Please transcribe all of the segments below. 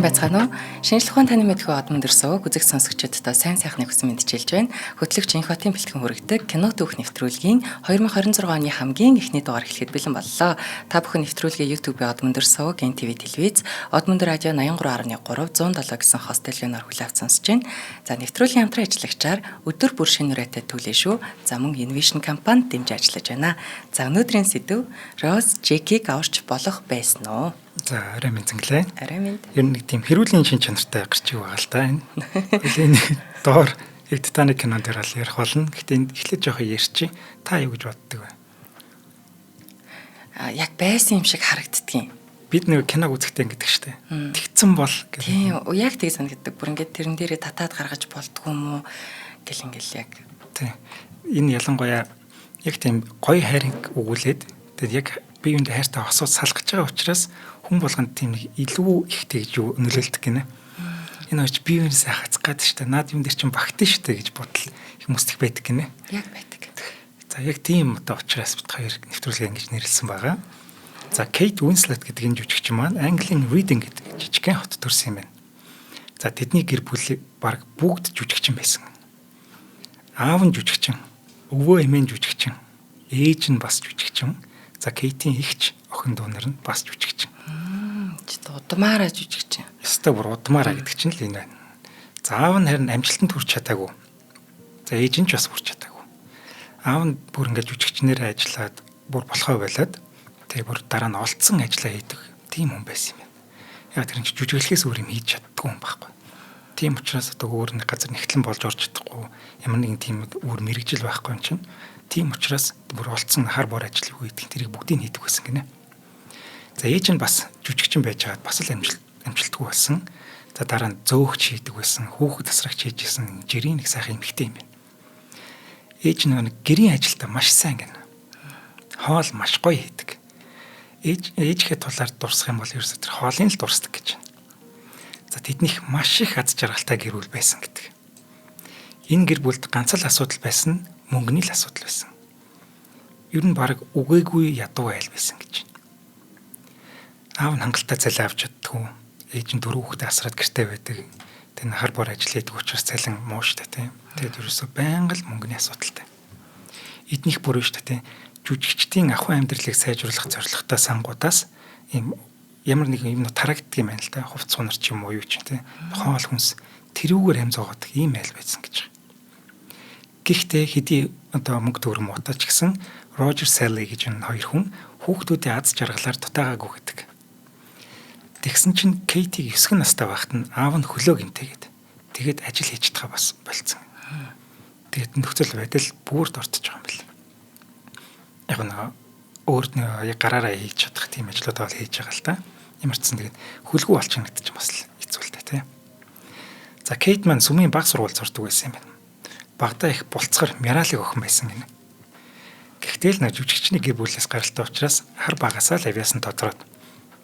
Сайн байцгаана уу? Шинжлэх ухаан таны мэдхүй Одмон дөрсөөг үзэг сонсогчдод сайн сайхныг хүсэн мэндчилж байна. Хөтлөгч Инх Хотын бэлтгэн хүргэдэг кино түүх нэвтрүүлгийн 2026 оны хамгийн эхний дугаар эхлэхэд бэлэн боллоо. Та бүхэн нэвтрүүлгээ YouTube-ийн Одмон дөрсөөг, NTV телевиз, Одмон дөр радио 83.3 107 гэсэн хост телевизээр хүлээвч сонсож байна. За, нэвтрүүлгийн хамтран ажиллагчаар өдөр бүр шинэ үрээтэй түлээ шүү. За, мөн Invision компани дэмжиж ажиллаж байна. За, өнөөдрийн сэдэв Роуз Джекийг аварч болох байсан уу? За, орой минь зэнглээ. Орой минь. Ер нь нэг тийм хэрүүлийн шин чанартай гарч ив байгаа л да энэ. Хүлийн нэг доор яг Титаник кинон дээр бол ярих болно. Гэхдээ энд эхлээд жоохон ярьчих. Та юу гэж боддог вэ? А, яг байсан юм шиг харагддгийн. Бид нэг киног үзэхдээ ингэдэг штэ. Тэгцэн бол гэх. Тийм, яг тийг санагддаг. Бүр ингээд тэрэн дээрээ татаад гаргаж болдгоо юм уу гэл ингээл яг. Тийм. Энэ ялангуяа яг тийм гоё хайрыг өгүүлээд тэгээд яг бие биендээ хайртай осууд салгаж байгаа учраас хүн болгонд тийм нэг илүү их тэгж юу нөлөөлдөг гинэ. Энэ хоёр ч бие биенээсээ хацах гад штэ. Наад юм дээр чинь багтэн штэ гэж бодол хүмүүст их байдаг гинэ. Яг байдаг. За, яг тийм одоо учраас бид хоёр нэвтрүүлгээ ингэж нэрлсэн байгаа. За, Кейт Уинслет гэдэг энэ жүжигчин маань Английн Reading гэдэг жижигхэн хот төрсэн юм байна. За, тэдний гэр бүл баг бүгд жүжигчин байсан. Аав нь жүжигчин, өвөө эмээ нь жүжигчин, ээж нь бас жүжигчин. За, Кейтийн эгч охин дүү нар нь бас жүжигчин. Чи удмаараа жүжигчин. Ёстой бүр удмаараа гэдэг чинь л энэ байна. За, аав нь харин амжилтанд хүрч чадаагүй. За, ээж нь ч бас хүрч чадаагүй. Аав нь бүр ингээд жүжигчнээр ажиллаад бүр болохоо байлаад тэгээ бүр дараа нь олдсон ажиллаа хийдэг тийм хүн байсан юм байна. Яг тэр чинь жүжиглэхээс өөр юм хийж чаддгүй хүн байхгүй. Тийм учраас одоо өөр нэг газар нэгтлэн болж орж чадахгүй, ямар нэгэн тийм өөр мэрэгжил байхгүй юм чинь. Тийм учраас бүр олдсон хар бор ажил юу гэдэг тэрийг бүгдийг хийдэг байсан гинэ. За, ээж нь бас жүжигчин байж байгаад бас л амжилтгүй болсон. За, дараа нь зөөгч хийдэг байсан, хүүхэд асрагч хийж исэн жирийн нэг сайхан эмэгтэй юм байна. Ээж нэг гэрийн ажилдаа маш сайн гинэ. Хоол маш гоё хийдэг. Ээжийнхээ тулаар дурсах юм бол ерөөсөө тэр хоолыг л дурсдаг гэж байна. За, тэднийх маш их аз жаргалтай гэр бүл байсан гэдэг. Энэ гэр бүлд ганц л асуудал байсан нь мөнгөний л асуудал байсан. Ер нь баг үгээгүй ядуу айл байсан гэж байна. Аав нь хангалттай цалин авч чаддгүй. Ээж нь дөрөв хүүхдээ асраад гэрте байдаг. Тэр хар бор ажил хийдэг учраас цалин муу штэ тийм. Тэгээд ерөөсөө байнга л мөнгөний асуудалтай. Эднийх бүрэн штэ тийм. Жүжигчдийн ахуй амьдралыг сайжруулах зорилготой сангуудаас ийм ямар нэгэн юм тарагддаг юм байна л да. Хувц сунар ч юм уу юу ч тийм. Хоол хүнс тэрүүгээр хям зоогодог ийм айл байсан гэж. Гэхдээ хэдий одоо мөнгө төгрөг муутай ч гэсэн Рожер Салли гэж энэ хоёр хүн хүүхдүүдийн аз жаргалаар дутаагаагүй гэдэг. Тэгсэн чинь Кейтиг 9 настай байхад нь аав нь хөлөө гэмтээгээд тэгээд ажил хийж чадхаа бас болцсон. Тэгээд нөхцөл байдал бүрд ортож байгаа юм байна. Яг нэг өөр нэг гараараа хийж чадах тийм ажлуудаа бол хийж байгаа л та. Ямар ч сан тэгээд хөлгүү болчихно гэдэг чинь бас л хэцүү л дээ, тий. За, Кейт маань сүмийн баг сургууль сурдаг байсан юм байна. Багадаа их булцгар миралыг охин байсан гинэ. Гэхдээ л нэг жүжигчний гэр бүлээс гаралтай учраас хар багасаа л авьяасан тодроод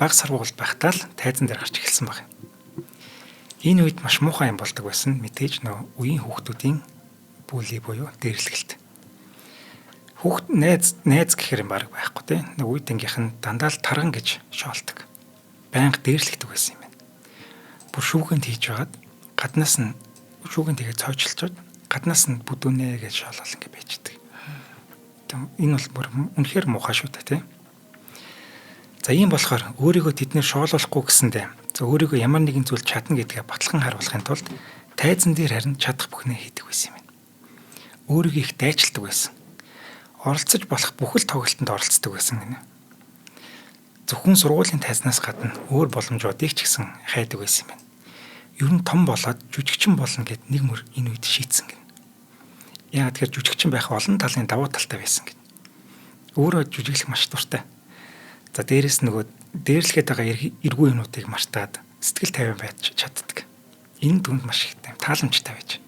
баг сургууль байхдаа л тайзан дээр гарч эхэлсэн баг. Энэ үед маш муухай юм болдог байсан. Мэдээж нөө үеийн хүүхдүүдийн bully буюу дээрлэгэлт. Хүүхд найз найз гэхэр юм баг байхгүй те. Нэг үед ангийнх нь дандаа л тарган гэж шоолдог. Байнга дээрлэгдэг байсан юм байна. Бүр шүүгэнд хийж байгаад гаднаас нь шүүгэнд тэгээд цойчлцоод гаднаас нь бүдүүнэ гэж шоолол ингэ байждаг. Энэ бол бүр үнэхээр муухай шүү дээ те. За, ийм болохоор өөрийгөө тэднэр шоолуулахгүй гэсэндээ за өөрийгөө ямар нэгэн зүйл чадна гэдгээ баталхан харуулахын тулд тайзан дээр харин чадах бүхнээ хийдэг байсан юм байна. Өөрийгөө их дайчилдаг байсан. Оролцож болох бүхэл тоглолтод оролцдог байсан гинэ. Зөвхөн сургуулийн тайзнаас гадна өөр боломжуудыг ч гэсэн хайдаг байсан юм байна. Ер нь том болоод жүжигчин болно гэд нэг мөр энэ үед шийдсэн гинэ. Яагаад тэгэхээр жүжигчин байх олон талын давуу талтай байсан гин. Өөрөө жүжиглэх маш дуртай. За, дээрэс нөгөө дээрлэхэд байгаа эргүй юмнуудыг мартаад сэтгэл тайван байж чаддаг. Энэ түнд маш их тааламжтай байж.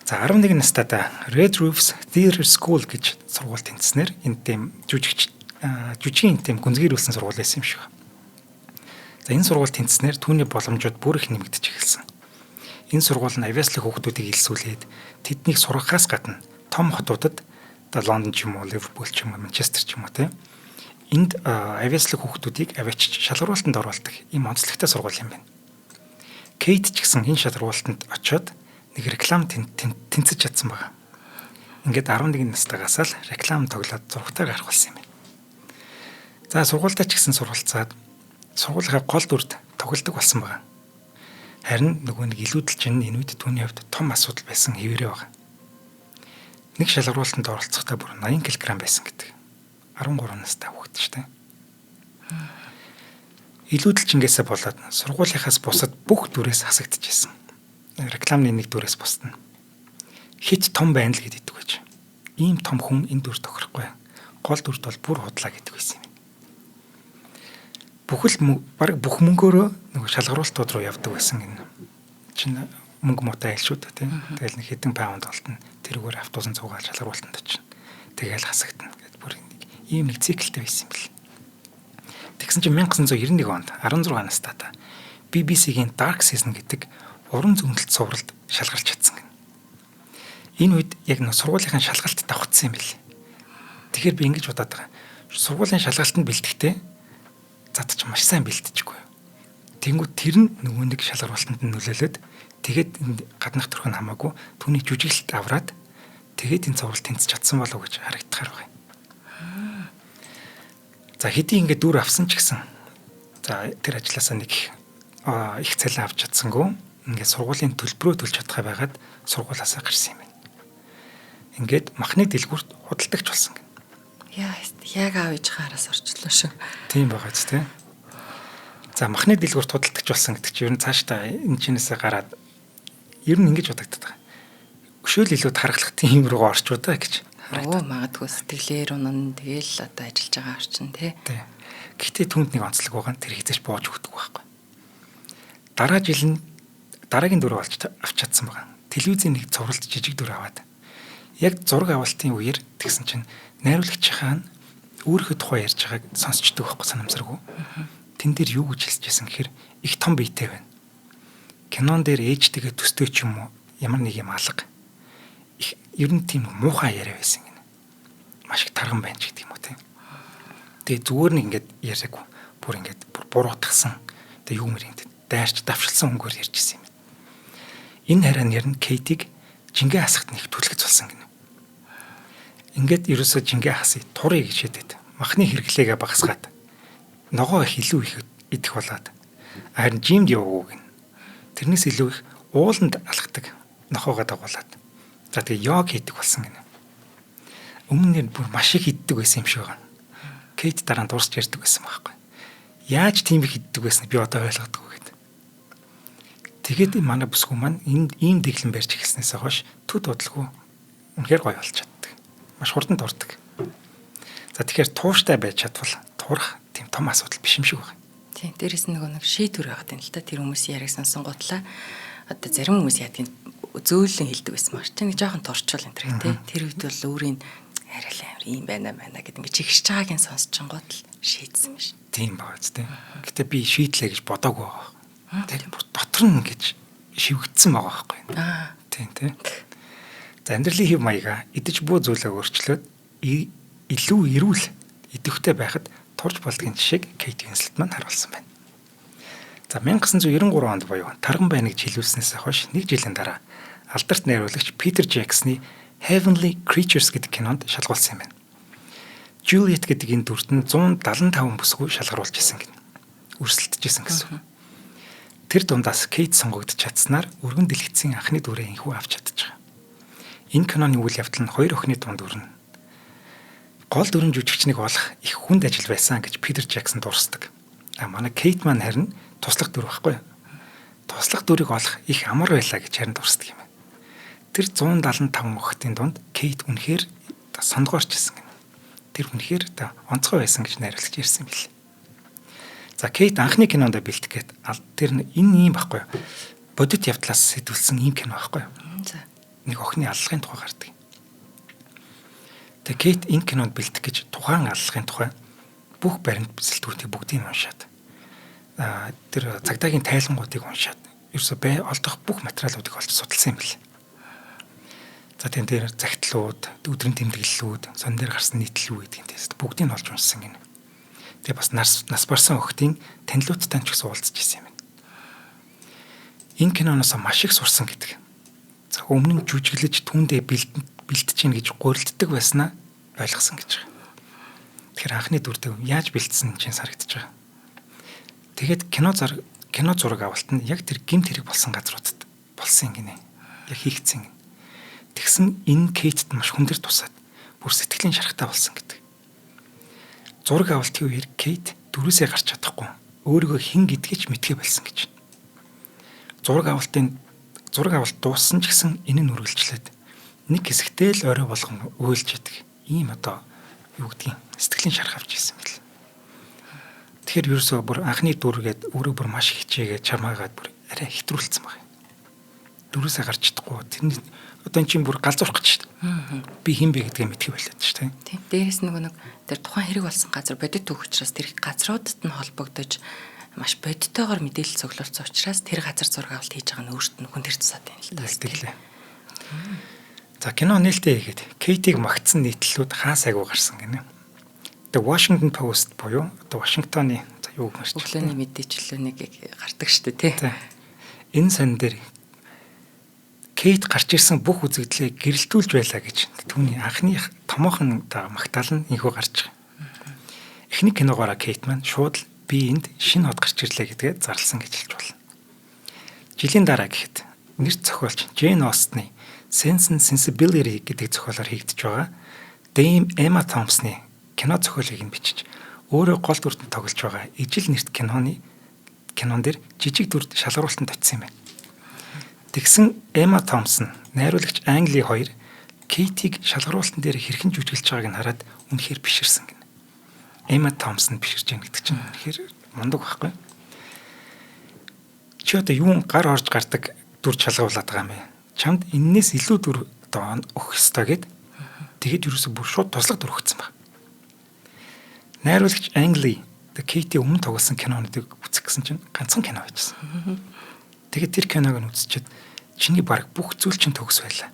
За, 11 настайдаа Red Roofs Theatre School гэж сургууль тэнцснээр энэ тийм жүжигийн тийм гүнзгийрүүлсэн сургууль байсан юм шиг. За, энэ сургууль тэнцснээр түүний боломжууд бүр их нэмэгдэж эхэлсэн. Энэ сургууль нь авьяаслаг хүүхдүүдийг элсүүлээд тэднийг сургахаас гадна том хотуудад одоо Лондон ч юм уу, Ливерпул ч юм уу, Манчестер ч юм уу тийм Энд авиаслаг хүүхдүүдийг аваачиж шалгаруултанд оруулдаг ийм онцлогтой сургууль юм байна. Кейт ч гэсэн энэ шалгаруултанд очиод нэг реклам тэнцэж чадсан байгаа. Ингээд 11 настайгаас л реклам тоглоод зурагтаа гарах болсон юм байна. За сургуультай ч гэсэн суралцаад сургуулийнхаа гол дүрд тоглодог болсон байгаа. Харин нөгөө нэг илүүдэл чинь энэ үед түүний хувьд том асуудал байсан хэвээрээ байгаа. Нэг шалгаруултанд оролцохдоо бүр 80 кг байсан гэдэг. 13 настай хүүхэд шүү дээ. Илүүдэл чингээсээ болоод сургуулийнхаас бусад бүх дүрээс хасагдчихсэн. Рекламны нэг дүрээс бусдна. Хит том байна л гэдэг байж. Ийм том хүн энэ дүр тохирохгүй. Гол дүрт бол бүр худлаа гэдэг байсан юм. Бүхэл баг бүх мөнгөөрөө нөгөө шалгаруултууд руу явдаг байсан гинэ. Чинь мөнгө муутай айл шүү дээ тийм. Тэгэл нэг хэдэн паунд олдно. Тэрүүгээр автобусан цугаал шалгаруултанд очино. Тэгэл хасагдана гэд бүр нэг ийм нэг циклтэй байсан юм бэл. Тэгсэн чинь 1991 онд 16 настай та BBC-гийн Dark Season гэдэг уран зөгнөлт цувралд шалгарч чадсан гэнэ. Энэ үед яг нэг сургуулийнхаа шалгалт давхцсан юм бэл. Тэгэхээр би ингэж бодоод байгаа. Сургуулийн шалгалтанд бэлтгэхдээ зад чи маш сайн бэлтжихгүй. Тэнгүүд тэр нь нөгөө нэг шалгаруултанд нь нөлөөлөөд тэгээд гаднах төрх нь хамаагүй түүний жүжиглэлт авраад тэгээд энэ цуврал тэнцэж чадсан болов уу гэж харагдахаар байна. За хэдий ингээд дүр авсан ч гэсэн за тэр ажлаасаа нэг их цалин авч чадсангүй ингээд сургуулийн төлбөрөө төлж чадхаа байгаад сургуулаасаа гарсан юм байна. Ингээд махны дэлгүүрт худалдагч болсон гэнэ. Яа, яг аав ээжийнхээ араас орчлоо шүү. Тийм байгаа ч тийм. За махны дэлгүүрт худалдагч болсон гэдэг чинь ер нь цаашдаа энэ чинээсээ гараад ер нь ингэж бодогддог байгаа. Өшөөл илүү тархалах тийм рүү орчуу да гэж. Оо магадгүй сэтгэлээр унан тэгэл одоо ажиллаж байгаа орчин тий. Тий. Гэхдээ түүнд нэг онцлог байгаа нь тэр хэзээ ч боож өгдөг байхгүй. Дараа жил нь дараагийн дүр олж авч чадсан байгаа. Телевизийн нэг цувралд жижиг дүр аваад яг зураг авалтын үеэр тэгсэн чинь найруулагчийнхаа нь өөрийнхөө тухай ярьж байгааг сонсчдөг байхгүй санамсаргүй. Тэн дээр юу гэж хэлжсэн гэхээр их том биетэй байна. Кинон дээр ээжтэйгээ төстэй ч юм уу ямар нэг юм алга. Их ер нь тийм муухай яриа байсан гинэ. Маш их тарган байна ч гэдэг юм уу тийм. Тэгээ зүгээр нэг ингээд яриаггүй. Бүр ингээд бүр буруутгасан. Тэгээ юу мэр ингээд дайрч давшилсан хөнгөөр ярьж исэн юм. Энэ хараа нэр нь Кейтиг жингээ хасахт нэг түлхэц болсон гинэ. Ингээд ерөөсөө жингээ хасъя турыг гэж шидэд. Махны хэрэглээгээ багасгаад ногоо их илүү их идэх болоод харин жимд яваагүй гин. Тэрнээс илүү их ууланд алхдаг нохоогоо дагуулад. За тэгээ йог хийдэг болсон гинэ. Өмнө нь бүр маш их иддэг байсан юм шиг байгаа. Кейт дараа нь дурсч ярьдаг байсан байхгүй. Яаж тийм их иддэг байсан би одоо ойлгодоггүй гэд. Тэгээд манай бүсгүй маань энд ийм дэглэм барьж эхэлснээс хойш төд удалгүй үнэхээр гоё болж чаддаг. Маш хурдан дурдаг. За тэгэхээр тууштай байж чадвал турах тийм том асуудал биш юм шиг байна. Тийм дээрэс нь нөгөө нэг шийдвэр байгаад байна л та. Тэр хүмүүсийн яриаг сонсонгуутлаа одоо зарим хүмүүс яадгийг зөөлөн хэлдэг байсан баг. Чи нэг жоохон турчвал энэ тэр тий. Тэр үед бол өөрийн арай л амар ийм байна байна гэд ингэ чигшиж байгааг нь сонсчингууд л шийдсэн биш. Тийм байгаа ч тий. Гэтэ би шийдлээ гэж бодоагүй байгаа. Тэр бүр дотор нь ингэж шивгдсэн байгаа байхгүй. Аа. Тийм тий. За амьдралын хэв маягаа идэж буу зүйлээ өөрчлөөд илүү эрүүл идэвхтэй байхад турж болдгийн жишээг Кейт Уинслет маань харуулсан байна. За 1993 онд буюу Тарган байна гэж хэлүүлснээс хойш нэг жилийн дараа алдарт найруулагч Питер Джексны Heavenly Creatures гэдэг кинонд шалгуулсан юм байна. Juliet гэдэг энэ дүрт нь 175 бүсгүй шалгаруулж исэн гэнэ. Өрсөлдөж исэн гэсэн. Тэр дундаас Кейт сонгогдож чадсанаар өргөн дэлгэцийн анхны дүрээ энхүү авч чадчих. Энэ киноны үйл явдал нь хоёр охины дунд өрнө. Гол дүрэн жүжигчнийг олох их хүнд ажил байсан гэж Питер Джексон дурсдаг. А манай Кейт маань харин туслах дүр байхгүй юу? Туслах дүрийг олох их амар байлаа гэж харин дурсдаг юм байна. Тэр 175 охидын дунд Кейт үнэхээр сондгоорч ирсэн гэнэ. Тэр үнэхээр онцгой байсан гэж найруулагч ярьсан юм билээ. За Кейт анхны кинонд бэлтгэх гээд тэр энэ ийм байхгүй юу? Бодит явдлаас сэтгүүлсэн ийм кино байхгүй юу? За. Нэг охины аллагын тухай гардаг. Тэгээ Кейт энэ кинонд бэлтгэх гэж тухайн аллагын тухай бүх баримт сэлтгүүртийг бүгдийг уншаад тэр цагдаагийн тайлангуудыг уншаад ерөөсө бай олдох бүх материалуудыг олж судалсан юм билээ. За тийм тэр загтлууд, өдрийн тэмдэглэлүүд, сон дээр гарсан нийтлэлүүд гэдэг юм тест бүгдийг нь олж уншсан гинэ. Тэгээ бас нас барсан охидын танилууттай ч гэсэн уулзж исэн юм байна. Энэ киноноос маш их сурсан гэдэг. За өмнө нь жүжиглэж түүндээ бэлтэж гин гэж гурилддаг байснаа ойлгосон гэж байгаа. Тэгэхээр анхны дүрдэг яаж бэлдсэн чинь сарагдаж байгаа. Тэгээд кино зураг авалт нь яг тэр гэмт хэрэг болсон газруудад болсон гинэ. Яг хийгдсэн гинэ. Тэгсэн энэ Кейтд маш хүндэр тусаад бүр сэтгэлийн шарахтай болсон гэдэг. Зураг авалтын үеэр Кейт дүрээсээ гарч чадахгүй өөрийгөө хэн гэдгийг ч мэдхээ болсон гэж. Зураг авалт дууссан ч гэсэн энэ нь үргэлжлээд нэг хэсэгтээ л орой болгон уйлж идэг. Ийм одоо юу гэдгийг сэтгэлийн шарах авч ирсэн байл. Тэгэхээр ерөөсөө бүр анхны дүр гээд өөрөө бүр маш хичээгээд чармаагаад бүр арай хэтрүүлсэн баг. Дүрээсээ гарч чадахгүй. Тэрний одоо эн чинь бүр галзуурах гэж шүү дээ. Би хэн бэ гэдгээ мэдхий болоод шүү дээ. Тийм. Дээрээс нөгөө нэг тэр тухайн хэрэг болсон газар бодит түүх учраас тэр газруудад нь холбогдож маш бодитойгоор мэдээлэл цуглуулсан учраас тэр газар зураг авалт хийж байгаа нь өөрт нь хүн тэр тусаад байна л да. Сэтгэлээ. За кино нээлттэй хийгээд Кейтийг магтсан нийтлэлүүд хаа сайгүй гарсан гинэ. The Washington Post буюу одоо Вашингтоны за юу гэмээр өглөөний мэдээчлэл нэг гардаг шүү дээ, тий. Энэ сан дээр Кейт гарч ирсэн бүх үзэгдлээ гэрэлтүүлж байлаа гэж түүний анхны томоохон магтаал нь энэхүү гарч байгаа. Эхний киногоороо Кейт маань шууд л би энд шинэ хот гарч ирлээ гэдгээ зарласан гэж хэлж байна. Жилийн дараа гэхэд нэр зохиолч Джейн Остны Sense and Sensibility гэдэг зохиолоор хийгдэж байгаа Dame Emma Thompson-ы кино зохиолыг нь бичиж өөрөө гол дүртэнд тоглож байгаа ижил нэрт кинон дээр жижиг дүрд шалгаруултанд очсон юм байна. Тэгсэн Эмма Томпсон, найруулагч Англи хоёр Кейтийг шалгаруултан дээр хэрхэн жүжиглэж байгааг нь хараад үнэхээр биширсэн гинэ. Эмма Томпсон биширч яах гэдэг чинь үнэхээр мундаг байхгүй. Чи одоо юун гар орж гардаг дүр шалгуулад байгаа юм бэ? Чамд эннээс илүү дүр одоо өгөх ёстой гэд. Тэгэд юусоо бүр шууд туслах дүр өгсөн баг. Найруулагч Англи Кейти өмнө тоглосон кинонуудыг үзэх гэсэн чинь ганцхан кино байжсан. Тэгээд тэр киног нь үзчихэд чиний баг бүх зүйл чинь төгс байлаа.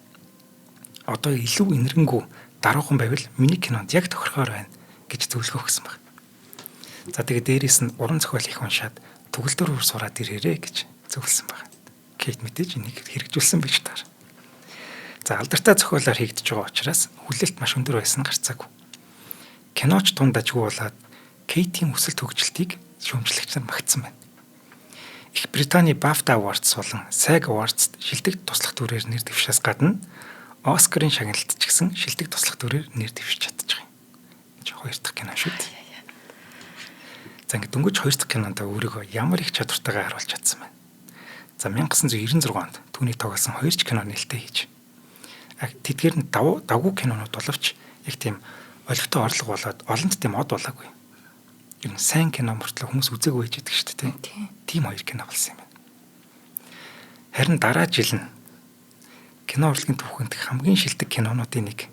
Одоо илүү энэрэнгүй даруухан байвал миний кинонд яг тохирохоор байна гэж зөвлөгөө өгсөн баг. За тэгээд дээрээс нь уран зохиол их уншаад төгөлдөр үр сураад ирээрэй гэж зөвлөсөн баг. Кейт мэдээж энийг хэрэгжүүлсэн байж таар. За алдартай зохиолоор хийгдэж байгаа учраас хүлээлт маш өндөр байсан гарцаагүй. Киноч тунд ажгүй болоод Кейтийн өсөлт хөгжилтийг шүүмжлэгч нар магтсан байна. Их Британий BAFTA Awards болон SAG Awards-д шилдэг туслах дүрээр нэр дэвшээс гадна Оскарын шагналд ч гэсэн шилдэг туслах дүрээр нэр дэвшиж чадчих юм. Энэ чинь хоёр дахь кино шүү дээ. За ингээд дөнгөж хоёр дахь кинонд өөрийгөө ямар их чадвартайгаа харуулж чадсан байна. За 1996 онд түүний тоглосон хоёр ч кино нээлттэй хийж. Тэдгээр нь давгүй кинонууд боловч яг тийм олигтой орлого болоод олонд тийм од болоогүй. Ер нь сайн кино мөртлөө хүмүүс үзээгүй байж байдаг шүү дээ. Тийм хоёр кино болсон юм байна. Харин дараа жил нь кино урлагийн түүхэнд хамгийн шилдэг кинонуудын нэг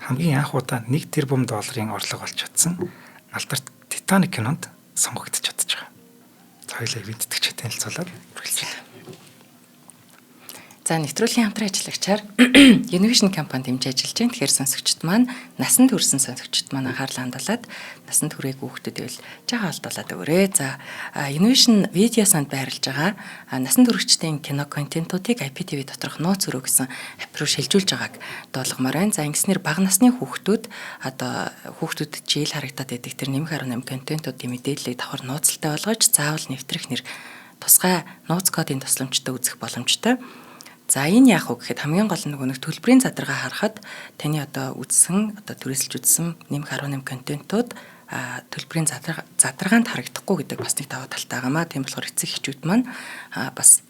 хамгийн анх удаа 1 тэрбум долларын орлого олж чадсан алдарт Титаник кинонд сонгогдож чадчих байгаа. За хоёлаа ивент тэтгэгчид танилцуулаад үргэлжлүүлье. За нэвтрүүлгийн хамтран ажиллагчаар Innovation компани дэмжиж ажиллаж байна. Тэгэхээр сонсогчд маань насанд хүрсэн сонсогчд маань анхаарлаа хандуулад насанд хүрээгүй хүүхдүүд байвал жаахан алдуулаад өгөөрэй. За Innovation видео санд байрлаж байгаа насанд хүрэгчдийн кино контентуудыг IPTV доторх нууц өрөө гэсэн app руу шилжүүлж байгааг дуулгамаар байна. За ингэснээр бага насны хүүхдүүд одоо хүүхдүүдэд жийл харагдаад байдаг тэр нэмэх 18 контентуудын мэдээллийг давхар нууцлалтай болгож заавал нэвтрэх нэр тусгай нууц кодын тусламжтай үзэх боломжтой. За энэ яах вэ гэхэд хамгийн гол нь нөгөө нэг төлбөрийн задаргаа харахад таны одоо үзсэн одоо түрээсэлж үзсэн нэмэх 18 контентууд төлбөрийн задаргаанд харагдахгүй гэдэг бас нэг даваа талтай байгаа маа. Тийм болохоор эцэг эхчүүд маань бас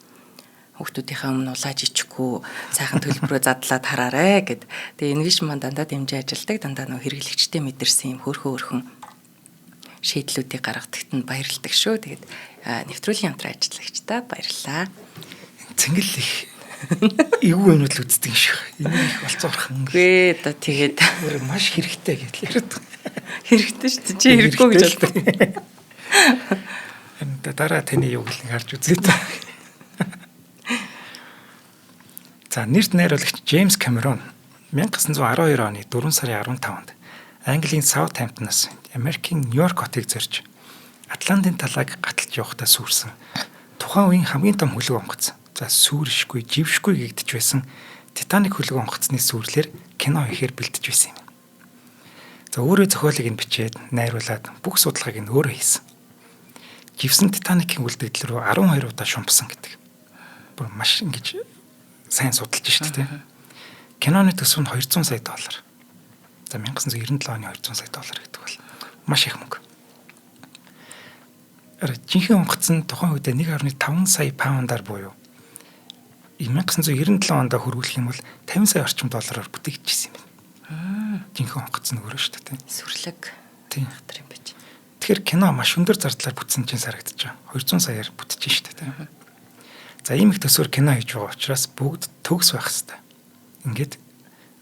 хүүхдүүдийнхээ өмнө улааж ичихгүй сайхан төлбөрөө задлаад хараарэ гэд. Тэгээ Innovation маань дандаа дэмжиж ажилладаг, дандаа нөгөө хэрэглэгчтэй мэдэрсэн юм хөөрхөн шийдлүүдийг гаргадагт нь баярладаг шүү. Тэгээд нэвтрүүлгийн хамтран ажиллагчдаа баярлалаа. Цэнгэл их эвгүй юмнууд л үздэг юм шиг. Энийг их болцоорхон. Гүй одоо тэгээд өөр маш хэрэгтэй гэдэл яриад. Хэрэгтэй шүү дээ. Чи хэрэггүй гэж бодлоо. Харин дараа таны юу гэлнийг харж үзье та. За нэрт найруулагч Джеймс Камерон 1912 оны 4 сарын 15-нд Английн Саутхэмптоноос Америкийн Нью-Йорк хотыг зорж Атлантын талааг гаталж явахдаа сүрсэн. Тухайн үеийн хамгийн том хөлөг онгоц. За сүршгүй, жившгүй гэгдэж байсан Титаник хөлөг онгоцны сүрлээр кино хийхээр бэлдэж байсан юм. За өөрөө зохиолыг нь бичээд, найруулад бүх судалгааг нь өөрөө хийсэн. Живсэн Титаникийн үлдэгдэл рүү 12 удаа шумбсан гэдэг. Бүр маш ингэж сайн судалж шít тэ. Киноны төсөв нь 200 сая доллар. За 1997 оны 200 сая доллар гэдэг бол маш их мөнгө. Жинхэнэ онгоц нь тухайн үед 1.5 сая паундаар буюу 1997 онд хөрвүүлэх юм бол 50 сая орчим доллараар бүтээгдэжсэн юм байна. Жинхэнэ онгоц нь өөрөө шүү дээ. Сүрлэг. Тийм. Хатар юм байж. Тэгэхээр кино маш өндөр зардлаар бүтсэн чинь сарагдаж байгаа. 200 саяар бүтэж шүү дээ. За ийм их төсвөр кино хийж байгаа учраас бүгд төгс байх хэвээр. Ингээд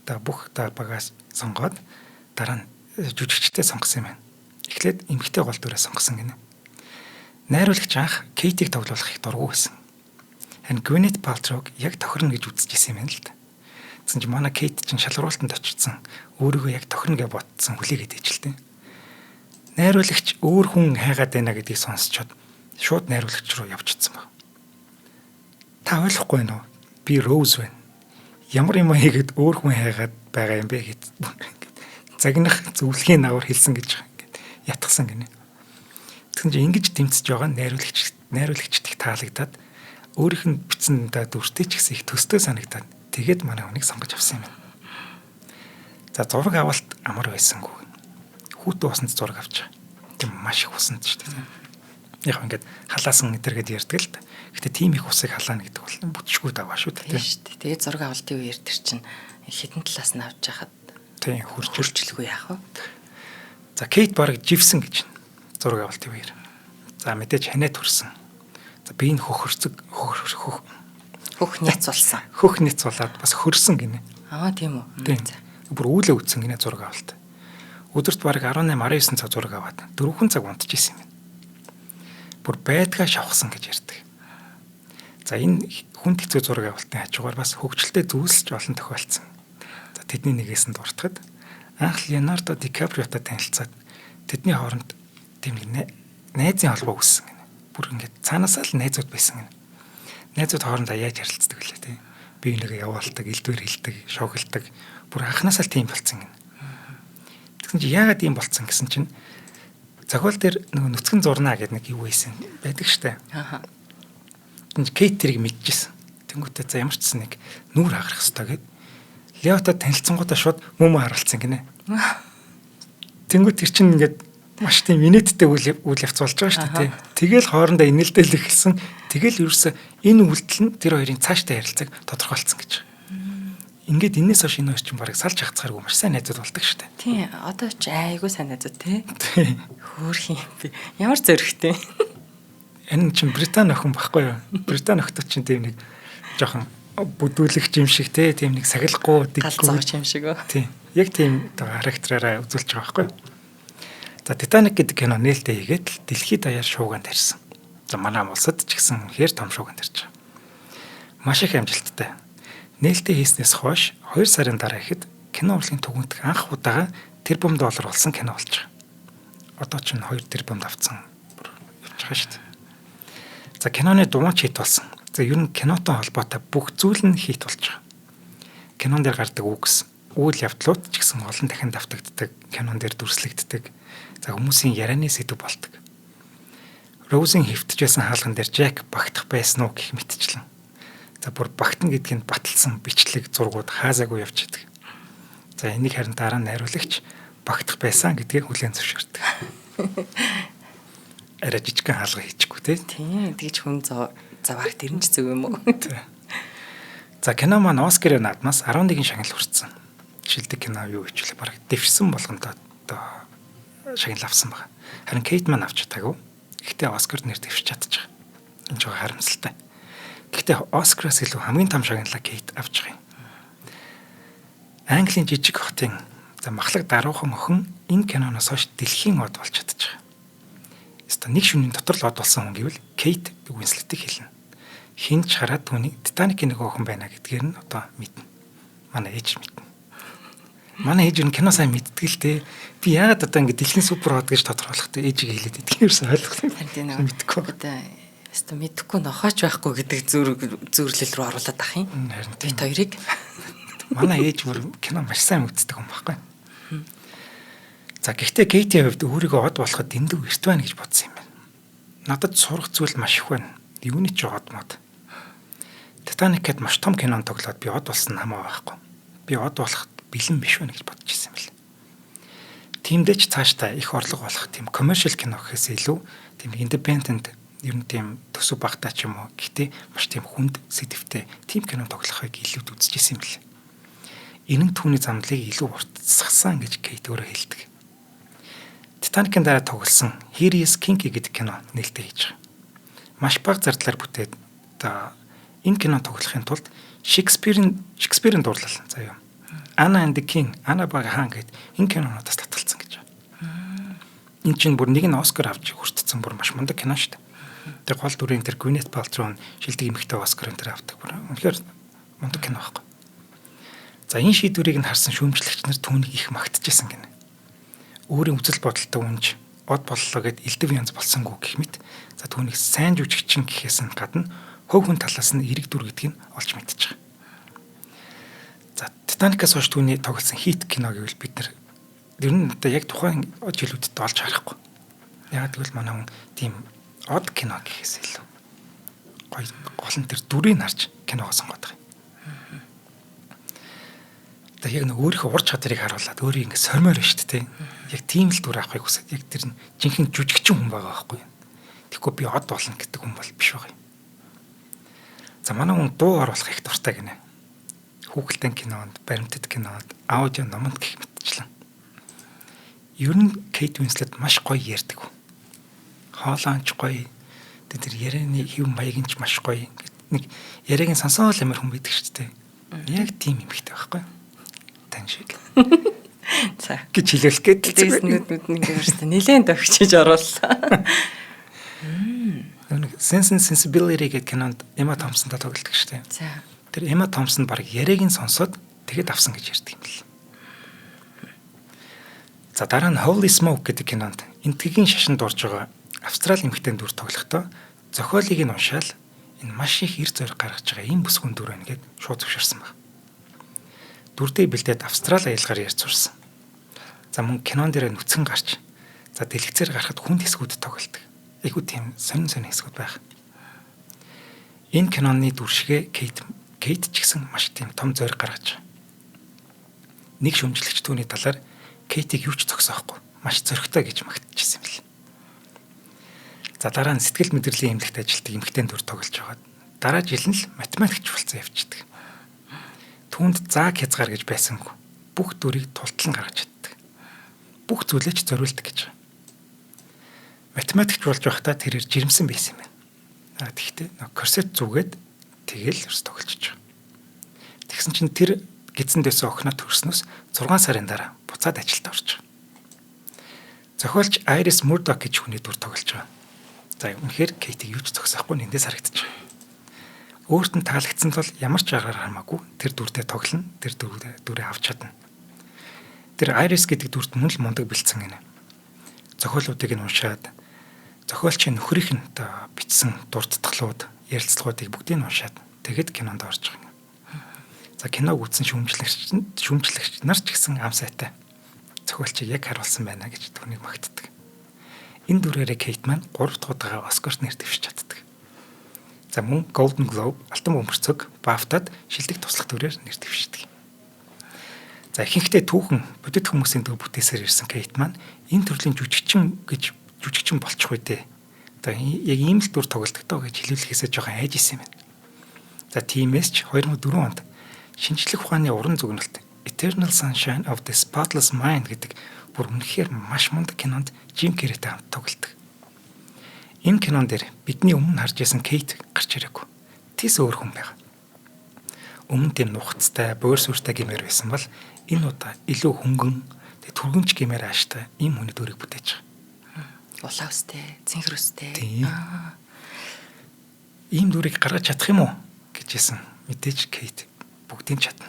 одоо бүх одоо багаас сонгоод дараа нь жүжигчтэй сонгосон юм байна. Эхлээд эмэгтэй гол дүрээ сонгосон гинэ. Найруулагч анх Кейтийг тоглуулах их дургүй байсан. Харин Gwyneth Paltrow-г яг тохирно гэж үзчихсэн юм байна л да. Тэгсэн чинь манай Кейт чинь шалгаруултанд очсон. Өөрийгөө яг тохирно гэж бодсон хүлээгээд ижэлтэй. Найруулагч өөр хүн хайгаад байна гэдгийг сонсчод шууд найруулагч руу явчихсан баг. Та ойлгохгүй байна уу? Би Роуз байна. Ямар юм хийгээд өөр хүн хайгаад байгаа юм бэ гэд загнах зөвлөхийн нагвар хэлсэн гэж байгаа. Ингээд ятгсан гинэ. Тэгсэн чинь ингэж дэмцэж байгаа найруулагчд их таалагдаад өөрийнх нь бичсэн дүртэй ч гэсэн их төстэй санагдаад тэгээд манай хүнийг сонгож авсан юм байна. За зураг авалт амар байсангүй. Хүүтэн усанд зураг авч байгаа. Тийм маш их усанд шүү дээ. Яг ингээд халаасан энэ гээд ярьдаг л да. Гэтэ тийм их усыг халаана гэдэг бол бүтшгүй даваа шүү дээ. Тийм шүү дээ. Тэгээд зураг авалтын үеэр тэр чинь хідэн талаас нь авч яхад тийм хөрчлгүй яах вэ? За Кейт бараг живсэн гэж зураг авалтын үеэр. За мэдээж ханиад хүрсэн. За би энэ хөхөрцөг хөх хөх няцулсан. Хөх няцуулаад бас хөрсөн гинэ. Аа тийм үү. Тийм. Бүр үүлээ үтсэн гинэ зураг авалт. Өдөрт бараг 18 19 цаг зураг аваад 4 цаг унтж исэн юм. Бүр байдгаа шавхсан гэж ярьдаг. За энэ хүнд хэцүү зураг авалтын хажуугаар бас хөгжилтэй зүйлсч олон тохиолдсон. За тэдний нэгээс нь дуртахад анх Леонардо Ди Каприотой танилцаад тэдний хооронд тийм нэг найзын холбоо үүссэн гинэ. Бүр ингээд цаанаасаа л найзууд байсан гинэ. Найзууд хоорондоо яаж харилцдаг вүлээ тий. Би нэг яваалдаг, элдвэр хилдэг, шоглдог. Бүр анханасаа л тийм болцсон гинэ. Тэгсэн чинь яагаад ийм болцсон гэсэн чинь зохиол дээр нөгөө нүцгэн зурнаа гэдэг нэг юу байсан байдаг штэ. Аа. Тэгсэн чинь Кейт тэрийг мэдчихсэн. Тэнгүүтээ за ямар ч гэсэн нэг нүүр хагарах хэвээр гэд. Леотой танилцсангуудаа шууд мөмө харуулсан гинэ. Тэнгүүт тэр чинь ингээд маш тийм инээдтэй үйл явц болж байгаа шүү дээ. Тэгэл хоорондоо инээлдэл эхэлсэн. Тэгэл ерөөсөө энэ үйлдэл нь тэр хоёрын цаашдаа ярилцаг тодорхойлцсон гэж. Ингээд энэс хойш энэ хоёр чинь бараг салж хацгааргүй маш сайн найзууд болдог шүү дээ. Тийм, одоо ч айгүй сайн найзууд тий. Хөөх юм би. Ямар зөрөгтэй. Энэ чинь Британи охин баггүй юу? Британи охтууд чинь тийм нэг жоохон бүдүүлэгч юм шиг те, тийм нэг сахилахгүй дэггүй юм шиг. Тийм. Яг тийм характераараа үзүүлж байгаа байхгүй юу? За Титаник гэдэг кино нээлттэй хийгээд л дэлхийд даяар шууган тарьсан. За манай улсад ч гэсэн үнэхээр том шууган тарьж байгаа. Маш их амжилттай. Нээлттэй хийснээс хойш 2 сарын дараа ихэд кино урлагийн түгээнт анх удаага тэрбум доллар болсон кино болж байгаа. Одоо ч 2 тэрбумд авцсан явж байгаа шүү дээ. За киноны дуун ч хит болсон. За ер нь кинотой холбоотой бүх зүйл нь хит болж байгаа. Кинон дээр гардаг үгс, үйл явдлууд ч гэсэн олон дахин давтагддаг, кинон дээр дүрслэгддэг. За хүмүүсийн ярианы сэдв болдог. Роузын хэвтэж байсан хаалган дээр Жак багтах байсан уу гэх мэтчлэн. За бүр багтана гэдгийг баталсан бичлэг зургууд хаазаагүй явж идэг. За энийг харин дараа нь найруулагч багтах байсан гэдгийг хүлээн зөвшөөрдөг. Арай жижигхэн хаалга хийчихгүй тий. Тийм, тэгж хүн заваар тэр нь ч зөв юм уу? За кино маань Оскарын наадмаас 11 шагнал хүртсэн. Шилдэг кино юу гэвчлээ бараг дэвшсэн болгондоо одоо шагнал авсан байна. Харин Кейт маань авч чадаагүй. Гэхдээ Оскарт нэр дэвшиж чадчих. Энэ жоо харамсалтай. Гэхдээ Оскараас илүү хамгийн том шагналаа Кейт авч байгаа юм. Английн жижиг хотын за махлаг даруухан охин энэ киноноос хойш дэлхийн од болж чадчих. Ёстой нэг шөнийн дотор л од болсон хүн гэвэл Кейт Уинслетийг хэлнэ. Хин ч хараад түүнийг Титаникийн нэг охин байна гэдгээр нь одоо мэднэ. Манай ээж мэднэ. Манай ээж юу кино сайн мэддэг л дээ. Би яагаад одоо ингэ дэлхийн супер хот гэж тодорхойлох тэ ээжигээ хэлээд идэх юм ерөөсөө ойлгохгүй. Харин тийм нэг Мэдгүй. Одоо өстө мэдхгүй нохооч байхгүй гэдэг зүрлэл рүү оруулаад ах юм. Харин тийм. Бид хоёрыг Манай ээж бүр кино маш сайн үздэг юм байхгүй. За гэхдээ Кейтийн хувьд өөрийгөө од болоход дэндүү эрт байна гэж бодсон юм байна. Надад сурах зүйл маш их байна. Юуны ч од мод. Титаник гэд маш том кинонд тоглоод би од болсон хамаа байхгүй. Би од болох бэлэн биш байна гэж бодож ирсэн юм бэл. Тиймдээ ч цаашдаа их орлого олох тийм commercial кино гэхээс илүү тийм independent ер нь тийм төсөв багтаа ч юм уу. Гэхдээ маш тийм хүнд сэдэвтэй тийм кино тоглохыг илүүд үзэж ирсэн юм бэл. Энэ нь түүний замдлыг илүү уртасгасан гэж Кейт өөрөө хэлдэг. Титаникын дараа тоглосон Here is Kinky гэдэг кино нээлттэй хийж байгаа. Маш бага зардлаар бүтээд одоо энэ кино тоглохын тулд Шекспирийн дурлал заяа. Anna and the King, Анна ба хаан гэд энэ кинонуудаас татгалцсан гэж байна. Энэ чинь бүр нэг нь Оскар авч хүртсэн бүр маш мундаг кино шүү дээ. Тэр гол дүрийн тэр Gwyneth Paltrow шилдэг эмэгтэй Оскар энэ тэр авдаг бүр үнэхээр мундаг кино байхгүй. За энэ шийдвэрийг нь харсан шүүмжлэгч нар түүнийг их магтажсэн гинэ. Өөрийн үзэл бодолтой үнж од боллоо гэд элдв янз болсонгүй гэх мэт. За түүнийг сайн жүжигчин гэхээс нь гадна хувь хүн талаас нь эрэг дүр гэдгийг олж мэдчихэж байгаа. За Титаникаас хойш түүний тоглосон хит кино гэвэл бид нар ер нь одоо яг тухайн жилүүдэд олж харахгүй. Яг гэвэл манай хүн тийм од кино гэхээс илүү гоё гол нь тэр дүрийг харж киногоо сонгоод байгаа юм. Одоо яг нэг өөрийнхөө ур чадварыг харуулад өөрийг ингэ сормоор байна шүү дээ. Яг тийм л дүр авахыг хүсээд яг тэр нь жинхэнэ жүжигчин хүн байгаа байхгүй юу. Тэгэхгүй би од болно гэдэг хүн бол биш байгаа юм. За манай хүн дуу оруулах их дуртай гинэ. Хүүхэлдэйн кинонд, баримтат кинонд, аудио номонд гэх мэтчлэн. Ер нь Кейт Уинслет маш гоё ярьдаг. Хоолойч гоё. Тэр ярианы хэв маяг нь ч маш гоё. Нэг яриаг нь сонсоол амар хүн байдаг шүү дээ. Яг тийм эмэгтэй байхгүй юу? Тань шиг. За. Гэж хэлүүлэх гээд л Тэгээс нүд нүд ингэ өөртөө нилээн төгчиж орууллаа. Нэг Sense and Sensibility гэдэг кинонд Emma Thompson-тай тоглодог шүү дээ. За. Тэр Emma Thompson баг яриаг нь сонсоод тэгэд авсан гэж ярьдаг юм л. За дараа нь Holy Smoke гэдэг кинонд энэтхэгийн шашинд орж байгаа Австрали эмэгтэй дүр тоглохдоо зохиолыг нь уншаал энэ маш их эр зориг гаргаж байгаа ийм бүсгүйн дүр байна гэд шууд зөвшөөрсөн баг. Дүрдээ бэлдээд Австрали аялгаар ярьж сурсан. За мөн кинон дээр нүцгэн гарч за дэлгэцээр гарахад хүнд хэсгүүд тоглолдог. Айгуу тийм сонин сонин хэсгүүд байх. Энэ киноны дүр шигээ Кейт ч гэсэн маш тийм том зориг гаргаж байгаа. Нэг шүүмжлэгч түүний талаар Кейтийг юу ч зогсоохгүй маш зоригтой гэж магтажсэн юм л. За дараа нь сэтгэл мэдрэлийн эмнэлэгт ажилладаг эмэгтэй дүр тоглож байгаа. Дараа жил нь л математикч болсон явчихдаг. Түүнд зааг хязгаар гэж байсангүй. Бүх дүрийг тултлан гаргаж чаддаг. Бүх зүйлээ ч зориулдаг гэж байгаа. Математикч болж байхдаа тэрээр жирэмсэн байсан юм байна. А тэгвэл корсет зүгээд тэгэл ерс тоглож байгаа. Тэгсэн чинь тэр гидсэн дэсэн охиноо төрснөөс 6 сарын дараа буцаад ажилд орж байгаа. Зохиолч Айрис Мурдок гэж хүний дүр тоглож байгаа. За үнэхээр Кейтийг юу ч зогсоохгүй нэндээс харагдаж байгаа. Өөрт нь таалагдсан тул ямар ч аргаар хамаагүй тэр дүрдээ тоглоно, тэр дүрээ авч чадна. Тэр Айрис гэдэг дүрт мөн л мундаг бэлдсэн гинэ. Зохиолуудыг нь уншаад зохиолчийн нөхрийнх нь одоо бичсэн дурдтгалууд, ярилцлагуудыг бүгдийг нь уншаад тэгэд кинонд орж байгаа юм. За киног үзсэн шүүмжлэгч нар ч гэсэн ам сайтай зохиолчийг яг харуулсан байна гэж түүнийг магтдаг. Энэ дүрээрээ Кейт маань 3 дахь удаага Оскарт нэр дэвшиж чаддаг. За мөн Golden Globe, Алтан бөмбөрцөг, BAFTA-д шилдэг туслах дүрээр нэр дэвшдэг. За ихэнхдээ түүхэн бодит хүмүүсийн төв бүтээсээр ирсэн Кейт маань энэ төрлийн жүжигчин гэж жүжигчин болчих үү дээ. Одоо яг ийм л дүр тоглолдог доо гэж хэлүүлэхээсээ жоохон айж исэн юм байна. За тиймээс ч 2004 онд шинжлэх ухааны уран дүгнэлт Eternal Sunshine of the Spotless Mind гэдэг бүр үнэхээр маш мундаг кинонд Жим Керритэй хамт тоглодог. Энэ кинон дээр бидний өмнө харж байсан Кейт гарч ирээгүй. Тис өөр хүн байгаа. Өмнө тийм нухацтай, бөөр сүртэй гэмээр байсан бол энэ удаа илүү хөнгөн, тэг түргэмч гэмээр ааштай ийм хүний дүрийг бүтээж байгаа. Улаан үстэй, цэнхэр үстэй. Ийм дүрийг гаргаж чадах юм уу гэж хэлсэн. Мэдээж Кейт бүгдийг чадна.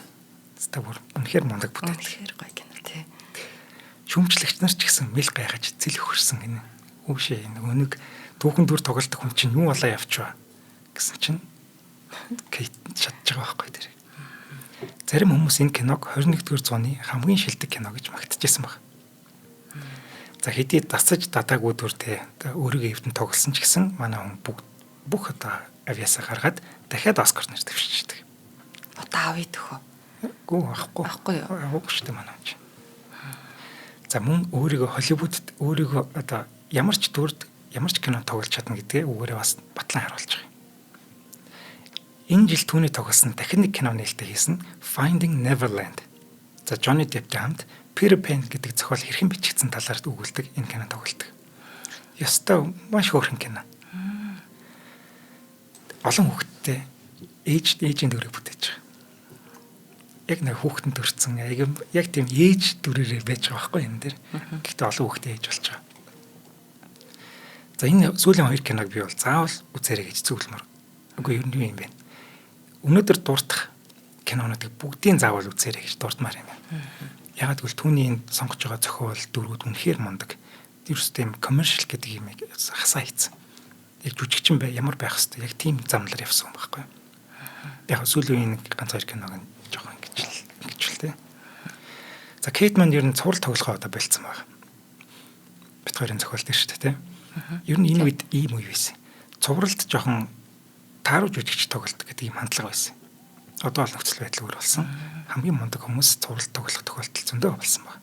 Хэвээ бүр үнэхээр мундаг бүтээл. Үнэхээр гоё кино тий. Шүүмжлэгч нар ч гэсэн мэл гайхаж зэл хөрсөн гинэ. Үүшээ нөгөө нэг түүхэн дүр тоглолтох хүн чинь юу болоо явчихва гэсэн чинь Кейт чадж байгаа байхгүй тэр. Зарим хүмүүс энэ киног 21-р зууны хамгийн шилдэг кино гэж магтажсэн баг. За хэдий дасаж дадаагүй дүртэй өөрийгөө эвдэн тоглосон ч гэсэн манай хүн бүх одоо авьяасаа гаргаад дахиад Оскар нэр дэвшчихдэг. Одоо авъя төхөө. Гүү авахгүй. Авахгүй юу? Авахгүй шүү дээ манай хүн чинь. За мөн өөрийгөө Холливуудд өөрийгөө одоо ямар ч дүрд ямар ч кино тоглож чадна гэдгээ үүгээрээ бас батлан харуулж байгаа юм. Энэ жил түүний тоглосон дахин нэг кино нээлттэй хийсэн Finding Neverland. За Johnny Depp-тэй хамт Peter Pan гэдэг зохиол хэрхэн бичигдсэн талаар өгүүлдэг энэ кино тоглолдог. Ёстой маш хөөрхөн кино. Олон хүүхэдтэй ээжийн дүрийг бүтээж байгаа. Яг нэг хүүхэдэн төрсэн яг тийм ээж дүрээрээ байж байгаа байхгүй энэ дэр. Гэхдээ олон хүүхэдтэй ээж болж байгаа. За энэ сүүлийн хоёр киног би бол заавал үзээрэй гэж зөвлөмөр. Үгүй ер нь юу юм бэ? Өнөөдөр дурдах кинонуудыг бүгдийг заавал үзээрэй гэж дурдмаар юм байна. Ягаад гэвэл түүний энэ сонгож байгаа зохиол дүрүүд үнэхээр мундаг. Ерөөс тийм commercial гэдэг юм хасаа хийцэн. Яг жүжигчин бай ямар байх хэвээр яг тийм замлаар явсан юм байхгүй. Яг сүүлийн үеийн ганц хоёр киног нь жоохон ингэж л тий. За Кейт манд ер нь цуврал тоглохоо одоо болцсон байна. Бит хоёрын зохиол дээр шүү дээ тий. Ер нь энэ үед ийм үе байсан. Цувралд жоохон тааруулж жүжигч тоглолт гэдэг ийм хандлага байсан. Одоо бол нөхцөл байдал өөр болсон. Хамгийн мундаг хүмүүс цуврал тоглох тохиолдол зөндөө болсон байна.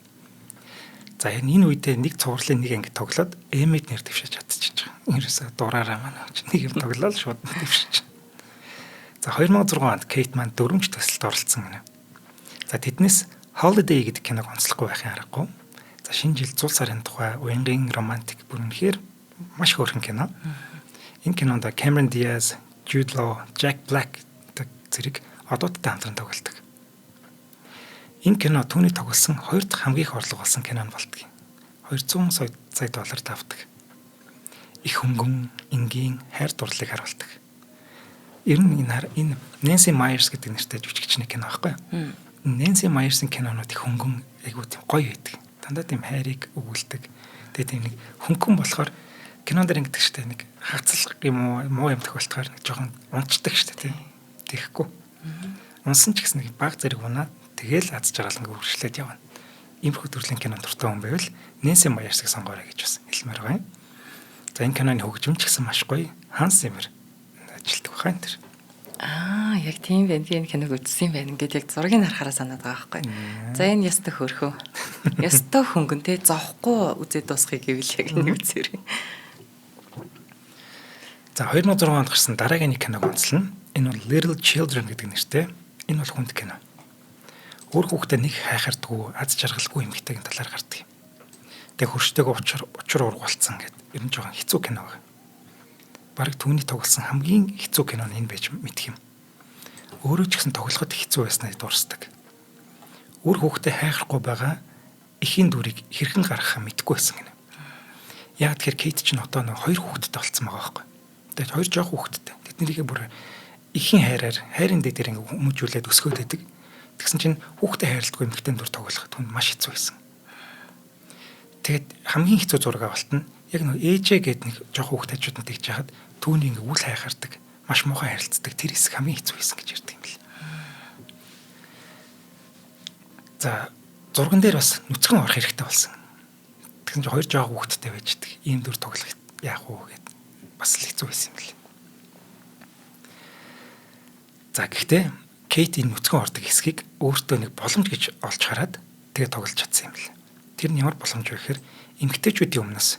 За энэ үедээ нэг цувралын нэг анги тоглоод Эммид нэр дэвшиж чадчихж байгаа. Ерөөсөө дураараа манай ч нэг юм тоглоод шууд дэвшиж. За 2006 онд Кейт маань дөрвөн төсөлд оролцсон гинэ. За тэднээс Holiday гэдэг киног онцлохгүй байхын аргагүй. За шинэ жил зул сарын тухай уянгийн романтик бүр үнэхээр маш хөөрхөн кино. Энэ кинонд Cameron Diaz, Jude Law, Jack Black зэрэг одоодтой хамтран тоглодог. Энэ кино түүний тоглосон хоёр дахь хамгийн их орлого олсон кино нь болдог. 200 сая доллар тавдаг. Их хөнгөн, энгийн хайр дурлалыг харуулдаг. Ер нь энэ Нэнси Майерс гэдэг нэртэй жүжигчний кино байхгүй юу? Нэнси Майерсын кинонууд их хөнгөн, айгуу тийм гоё байдаг. Дандаа тийм хайрыг өгүүлдэг. Тэгээ тийм нэг хөнгөн болохоор кинон дээр ингэдэг штэ нэг хацал юм уу муу юм тохиолдохоор нэг жоохон унцдаг штэ тийм. Тэгэхгүй. Унсан ч гэсэн нэг баг зэрэг унаад тэгэл аз жаргал ингээ үргэлжлээд явна. Иймэрхүү төрлийн кино дуртай хүн байвал Нэнси Майерсыг сонгоорой гэж бас хэлмээр байгаа юм. За энэ киноны хөгжим ч гэсэн маш гоё. Ханс Зиммер ажилтдаг баха энэ төр. Аа яг тийм байна. Би энэ киног үзсэн юм байна. Ингээд яг зургийг харахаараа санаад байгаа байхгүй. За энэ ястай хөөрхөн. Ястай хөнгөн те зовхгүй үзээд дуусгах гэвэл яг энэ үзээрэй. За 2006 онд гарсан дараагийн нэг киног онцлно. Энэ бол Little Children гэдэг нэртэй. Энэ бол хүнд кино. Өөр хүүхдээ нэг хайхардгүй, аз жаргалгүй эмэгтэйгийн талаар гардаг юм. Тэгээ хөрштэйгөө учир ургуулсан гэдэг. Ер нь жоохон хэцүү кино байна. Бараг түүний тоглосон хамгийн хэцүү кино нь энэ байж мэдх юм. Өөрөө ч гэсэн тоглоход хэцүү байсныг дурсдаг. Өөр хүүхдээ хайхрахгүй байгаа эхийн дүрийг хэрхэн гаргахаа мэдэхгүй байсан гинэ. Яг тэгэхээр Кейт ч одоо нэг хоёр хүүхэдтэй болцсон байгаа байхгүй. Тэгээд хоёр жоох хүүхэдтэй. Тэднэрийгээ бүр эхийн хайраар хайрын дэдээр ингээ хүмүүжүүлээд өсгөөд байдаг. Тэгсэн чинь хүүхдээ хайрладгүй эмэгтэй дүр тоглох түнд маш хэцүү байсан. Тэгээд хамгийн хэцүү зураг авалт нь яг нэг ээжээ гээд нэг жоох хүүхд хажууд нь тэгж яхад түүний ингээ үл хайхардаг, маш муухай харилцдаг тэр хэсэг хамгийн хэцүү байсан гэж ярьдаг юм бэл. За зурган дээр бас нүцгэн орох хэрэгтэй болсон. Тэгсэн чинь хоёр жоох хүүхэдтэй байждаг. Ийм дүр тоглох яах вэ гэд бас л хэцүү байсан юм бэл. За гэхдээ Кейт энэ нүцгэн ордог хэсгийг өөртөө нэг боломж гэж олж хараад тэгээ тоглож чадсан юм бэл. Тэр нь ямар боломж вэ гэхээр эмэгтэйчүүдийн өмнөөс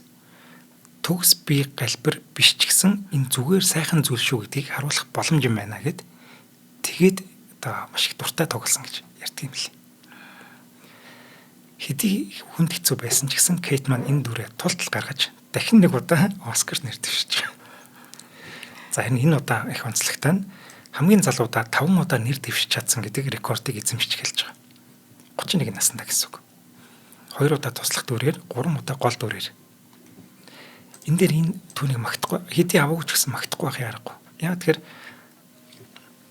төгс бие галбир биш ч гэсэн энэ зүгээр сайхан зүйл шүү гэдгийг харуулах боломж юм байна гэд тэгээд одоо маш их дуртай тоглосон гэж ярьдаг юм бэл. Хэдий хүнд хэцүү байсан ч гэсэн Кейт маань энэ дүрээ тултал гаргаж дахин нэг удаа Оскар нэр дэвшиж байгаа. За харин энэ удаа их онцлогтой нь хамгийн залуудаа 5 удаа нэр дэвшиж чадсан гэдэг рекордыг эзэмшиж эхэлж байгаа. 31 наснда гэсэн үг. 2 удаа туслах дүрээр, 3 удаа гол дүрээр. Энэ дээр энэ түүнийг магтахгүй, хэдий аваагүй ч гэсэн магтахгүй байх аргагүй. Яг тэгэхээр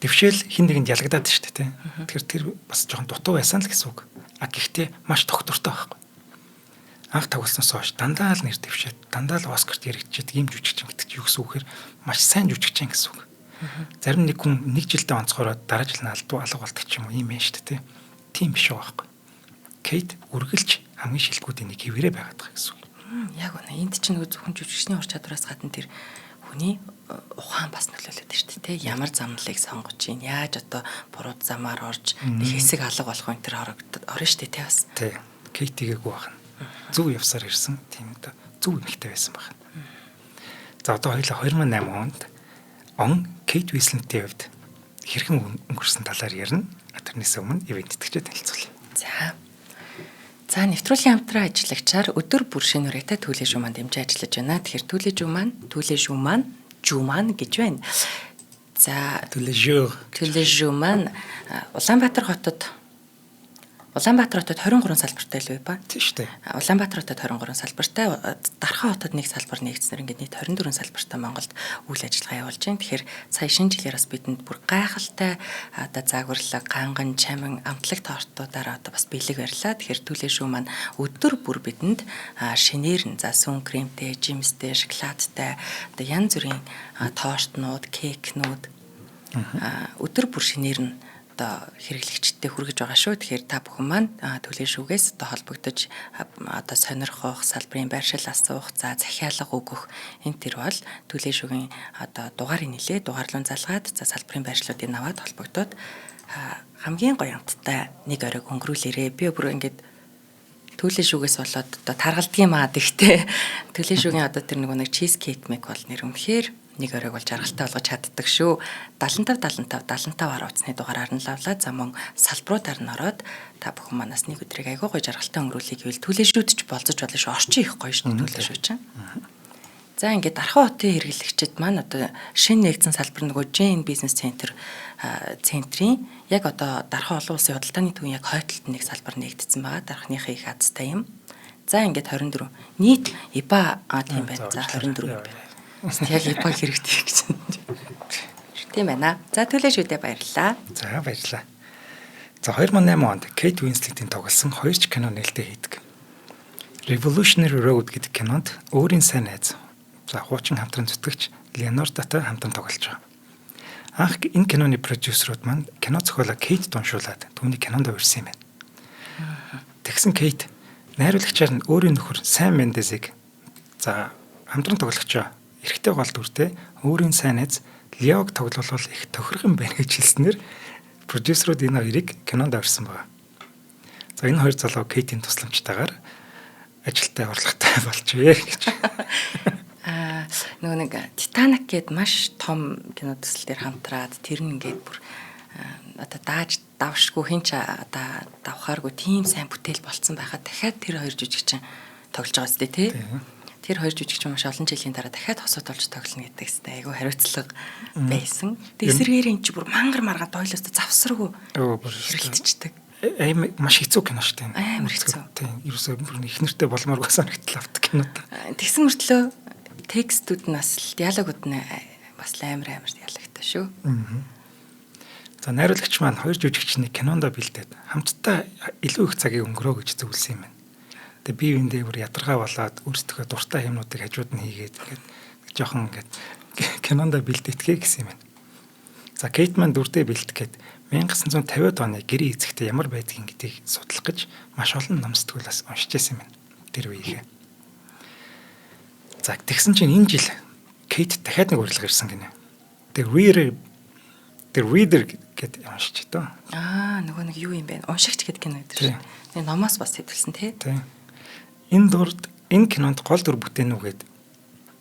Дэвшээл хин нэгэнд ялагдаад шүү дээ, тий. Тэгэхээр тэр бас жоохон дутуу байсан л гэсэн үг. А гэхдээ маш тогтвортой байхгүй. Анх тоглосноос хойш дандаа л нэр дэвшээд, дандаа л Оскарт яригдчихэд ийм жүжигчин гэдэг чинь юу гэсэн үг гэхээр маш сайн жүжигчин гэсэн үг. Зарим нэг хүн нэг жилдээ онцгороод дараа жил нь алдуу алга болдог ч юм уу ийм юм шүү дээ, тий. Тийм биш байгаа байхгүй. Кейт үргэлж хамгийн шилдэгүүдийн нэг хэвээрээ байгаад байгаа гэсэн үг. Яг үнэ. Энд чинь нөгөө зөвхөн жүжигчний ур чадвараас гадна тэр хүний ухаан бас нөлөөлөд шүү дээ, тий. Ямар замналыг сонгож чинь, яаж одоо буруу замаар орж нэг хэсэг алга болох энэ тэр орно шүү дээ, тий бас. Тий. Кейт гээгүй байна. Зөв явсаар ирсэн. Тийм одоо зөв эмэгтэй байсан байна. За одоо хоёлаа 2008 онд он Кейт Уинслетийн хувьд хэрхэн өнгөрсөн талаар ярина. Тэрнээс өмнө ивээн тэтгэгчид танилцуулъя. За. За нэвтрүүлгийн хамтран ажиллагчаар өдөр бүр шинэ үрээтэй Түлээ шүү маань дэмжиж ажиллаж байна. Тэгэхээр Түлээ шүү маань, Түлээ шүү маань, Жүү маань гэж байна. За Түлээ шүү. Түлээ шүү маань Улаанбаатар хотод Улаанбаатар хотод 23 салбартай л ба. Тийм шүү дээ. Улаанбаатар хотод 23 салбартай, Дархан хотод нэг салбар нэгдснээр ингээд нийт 24 салбартай Монголд үйл ажиллагаа явуулж байна. Тэгэхээр сая шинэ жилээр бас бидэнд бүр гайхалтай одоо загварлаг, ганган, чамин, амтлаг тортуудаараа одоо бас бэлэг барьлаа. Тэгэхээр Түлээ шүү маань өдөр бүр бидэнд шинээр нь за сүүн кремтэй, жимстэй, шоколадтай одоо янз бүрийн тортнууд, кейкнүүд өдөр бүр шинээр нь одоо хэрэглэгчдэд хүргэж байгаа шүү. Тэгэхээр та бүхэн маань Түлээ шүүгээс одоо холбогдож одоо сонирхох, салбарын байршил асуух, за захиалга өгөх энэ төр бол Түлээ шүүгийн одоо дугаарыг нэлээ дугаарлуун залгаад за салбарын байршлуудыг аваад холбогдоод хамгийн гоё амттай нэг оройг өнгөрүүлээрэ. Би бүр ингээд Түлээ шүүгээс болоод одоо таргалдгийн маа гэхдээ Түлээ шүүгийн одоо тэр нэг чиз кейк мэг бол нэр үнэхээр нэг оройг бол жаргалтай болгож чаддаг шүү. 75 75 75 харуцны дугаараар нь лавлаа. За мөн салбаруудаар нь ороод та бүхэн манаас нэг өдрийг айгүй гоё жаргалтай өнгөрүүлэе гэвэл Түлээ шүүдч болзож болно шүү. Орчин их гоё шүү Түлээ шүү чинь. За ингээд Дархан хотын хэрэглэгчид маань одоо шинэ нэгдсэн салбар нөгөө Jane Business Center центрийн яг одоо Дархан олон улсын худалдааны төвийн яг хойтолд нэг салбар нэгдсэн байгаа. Дархныхын их азтай юм. За ингээд 24 нийт ИБА тийм байна. За 24 юм байна. Яг ИБА хэрэгтэй гэж. Тийм байна. За Түлээ шүүдээ баярлалаа. За баярлалаа. За 2008 онд Кейт Уинслетийн тоглосон хоёр ч кино нээлттэй хийдэг. Revolutionary Road гэдэг кинонд өөрийн сайн найз за хуучин хамтран зүтгэгч Леонардотой хамтран тоглож байгаа. Анх энэ киноны продюсерууд маань кино зохиолоо Кейт дуншуулад түүний кинонд урьсан юм байна. Тэгсэн Кейт найруулагчаар нь өөрийн нөхөр Сэм Мендесийг за хамтран тоглогчоо эрэгтэй гол дүртэй өөрийн сайн найз Леог тоглолвол их тохирох юм байна гэж хэлснээр продюсерууд энэ хоёрыг кинонд авчирсан байна. За энэ хоёр залуу Кейтийн тусламжтайгаар ажилтай орлоготой болжээ гэж. Нөгөө нэг Титаник гээд маш том кино төсөл дээр хамтраад тэр нь ингээд бүр одоо дааж давшгүй хин ч одоо давхааргүй тийм сайн бүтээл болцсон байхад дахиад тэр хоёр жүжигчин тоглож байгаа үстэй тий. Тэр хоёр жүжигчин маш олон жилийн дараа дахиад хосууд болж тоглоно гэдэг хэвээр айгүй хариуцлага байсан. Тэг эсэргээр эн чи бүр мангар маргаа дойлоос завсаргүй хэрэлдчихдэг. Аим маш хэцүү кино шүү дээ. Амар хэцүү. Тийм. Ерөөсөө бүр их нэртэй болмооргүй санагдлаа авдаг кино та. Тэгсэн мөртлөө текстүүд нь бас диалогууд нь бас амар амар диалогтой шүү. За найруулагч маань хоёр жүжигчнийг кинондоо бэлдээд хамтдаа илүү их цагийг өнгөрөө гэж зөвлөсөн юм байна. Тэгээ би биендээ бүр ядаргаа болоод өөрсдөө дуртай юмнуудыг хажууд нь хийгээд ингээд жоохон ингээд кинондоо бэлдээтгэе гэсэн юм байна. За Кейт маань дүрдээ бэлтгэхэд 1950-ад оны гэрээ эзэгтэй ямар байдгийг гэдгийг судлах гэж маш олон ном сэтгүүлээс уншиж байсан юм байна. Тэр үеийнхээ. За тэгсэн чинь энэ жил Кейт дахиад нэг урилга ирсэн гинэ. The Reader гэдэг уншиж дөө. Аа нөгөө нэг юу юм бэ? Уншигч гэдэг кино гэдэг шүү. Нэг номоос бас хэвлсэн тий. Тий. Энэ дурд энэ кинонд гол дүр бүтээн үү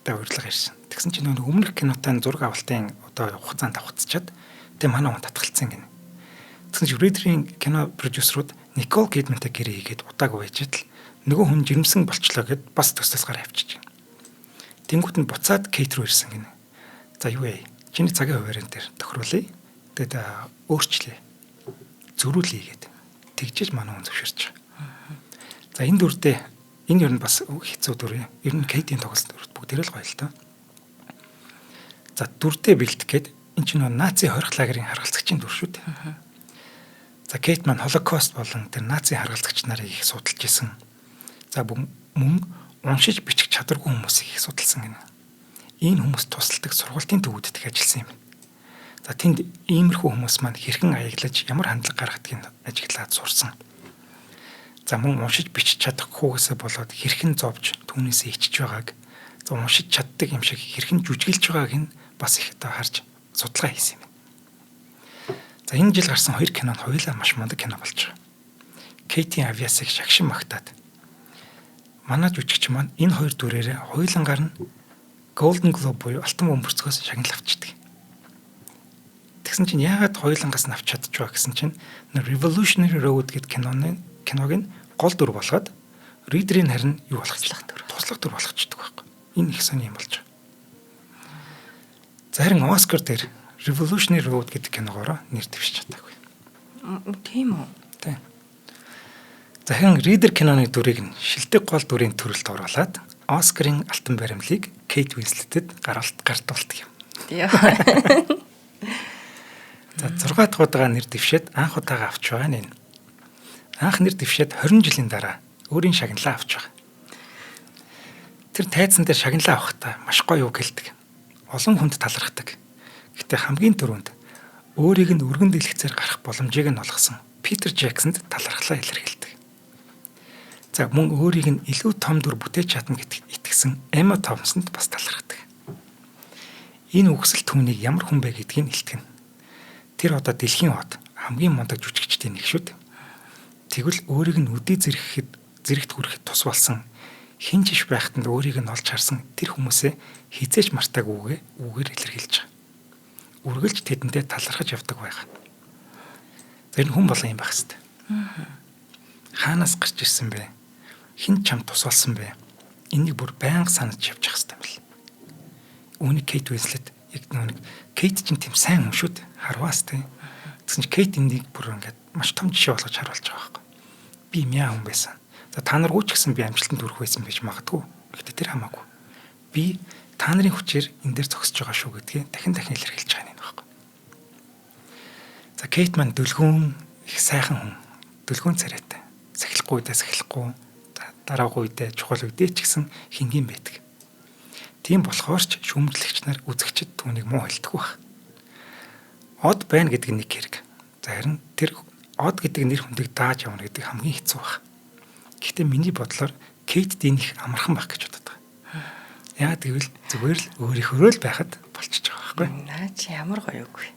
гэдэг урилга ирсэн. Тэгсэн чинь нөгөө өмнөх кинотой зураг авалтын одоо хугацаанд давхцчаад тэг манай хүн татгалцсан гинэ. Тэгсэн чинь Reader-ийн кино продюсерууд Никол Кидмантай гэрээ хийгээд удаагүй байж тал нөгөө хүн жирэмсэн болчлоо гэд бас төслөөс гараа авчиж. Тэнгүүт нь буцаад Кейт рүү ирсэн гинэ. За юу вэ? Чиний цагийн хуваарин дээр тохируулъя. Тэгээд өөрчлөе. Зөрүүлье гэд. Тэгжиж манай хүн зөвшөөрч байгаа. За энэ дүрдээ энэ ер нь бас хэцүү дүр юм. Ер нь Кейтийн тоглолт дүрд бүгд л гоё л та. За дүрдээ бэлтгэхэд Энэ чинь наци хорих лагерын харгалзагчийн дүр шүү дээ. За Кейт маань Холокост болон тэр наци харгалзагч нарыг их судалж исэн. За мөн уншиж бичих чадваргүй хүмүүсийг их судалсан гинэ. Энэ хүмүүс тусалдаг сургуулийн төвүүдэд их ажилласан юм. За тэнд иймэрхүү хүмүүс маань хэрхэн аяглаж ямар хандлага гаргадгийг ажиглаад сурсан. За мөн уншиж бичиж чадахгүйгээсээ болоод хэрхэн зовж түүнээсээ ичж байгааг, за уншиж чаддаг юм шиг хэрхэн жүжиглэж байгааг нь бас их одоо харж судалгаа хийсэн юм. За энэ жил гарсан хоёр кино нь хоёулаа маш мундаг кино болж байгаа. Кейтийн авьяасыг шагшин магтаад манай жүжигч маань энэ хоёр дүрээрээ хоёулангаар нь Golden Globe буюу алтан бөмбөрцгөөс шагнал авчдаг. Тэгсэн чинь яагаад хоёулангаас нь авч чадчихва гэсэн чинь Revolutionary Road гэдэг киног нь гол дүр болгоод Reader-ийг харин юу болгочлах дүр, туслах дүр болгочдөг байхгүй. Энэ их сони юм болж байгаа. За харин Оскар дээр Revolutionary Road гэдэг киногоороо нэр дэвшиж чадаагүй. Тийм үү? Тийм. За харин Reader киноны дүрийг нь шилдэг гол дүрийн төрөлд оруулаад Оскарын алтан баримлыг Кейт Уинслетэд гартуулдаг юм. Тийм. За 6 дахь удаага нэр дэвшээд анх удаага авч байгаа нь энэ. Анх нэр дэвшээд 20 жилийн дараа өөрийн шагналаа авч байгаа. Тэр тайзан дээр шагналаа авахдаа маш гоё үг хэлдэг. Олон хүнд талархдаг. Гэтэ хамгийн түрүүнд өөрийг нь өргөн дэлгэцээр гарах боломжийг нь олгосон Питер Джексонд талархлаа илэрхийлдэг. За мөн өөрийг нь илүү том дүр бүтээж чадна гэдэгт итгэсэн Эмма Томпсонд бас талархдаг. Энэ үгсэл түүнийг ямар хүн бэ гэдгийг илтгэнэ. Тэр одоо дэлхийн од хамгийн мундаг жүжигчдийн нэг шүү дээ. Тэгвэл өөрийг нь үдий зэрэгт хүрэхэд тус болсон хэн ч иш байхад нь өөрийг нь олж харсан тэр хүмүүсээ хизээч мартаагүй үгээр илэрхийлж байгаа. Үргэлж тэдэндээ талархаж явдаг байх. Тэр нь хүн болон юм байх хэвээр. Хаанаас гарч ирсэн бэ? Хэн чамд тус болсон бэ? Энийг бүр байнга санаж явж явах хэрэгтэй юм бэл. Үүнийг Кейт Уинслет яг нэг Кейт чинь тийм сайн хүн шүү дээ. Харваас тий. Тэгсэн чинь Кейт энийг бүр ингээд маш том жишээ болгож харуулж байгаа байхгүй. Би мяа хүн байсан. За та наргүй ч гэсэн би амжилтанд хүрэх байсан байж магадгүй. Гэхдээ тэр хамаагүй. Би та нарын хүчээр энэ дээр зогсож байгаа шүү гэдгийг дахин дахин илэрхийлж байгаа юм байна. За Кейт маань дүлгүүн их сайхан хүн. Дүлгүүн царайтай. Сахилахгүй үедээ сахилахгүй, дараагүй үедээ чухал үедээ ч гэсэн хингийн байдаг. Тийм болохоор ч шүүмжлэгч нар үзэгчид түүнийг муу хэлдэг байх. Од байна гэдэг нь нэг хэрэг. За харин тэр од гэдэг нэр хүндийг дааж явна гэдэг хамгийн хэцүү байх. Гэхдээ миний бодлоор Кейт дийн их амархан байх гэж боддог. Яа гэвэл зүгээр л өөрийнхөө л байхад болчихж байгаа байхгүй. Наа чи ямар гоё үг вэ?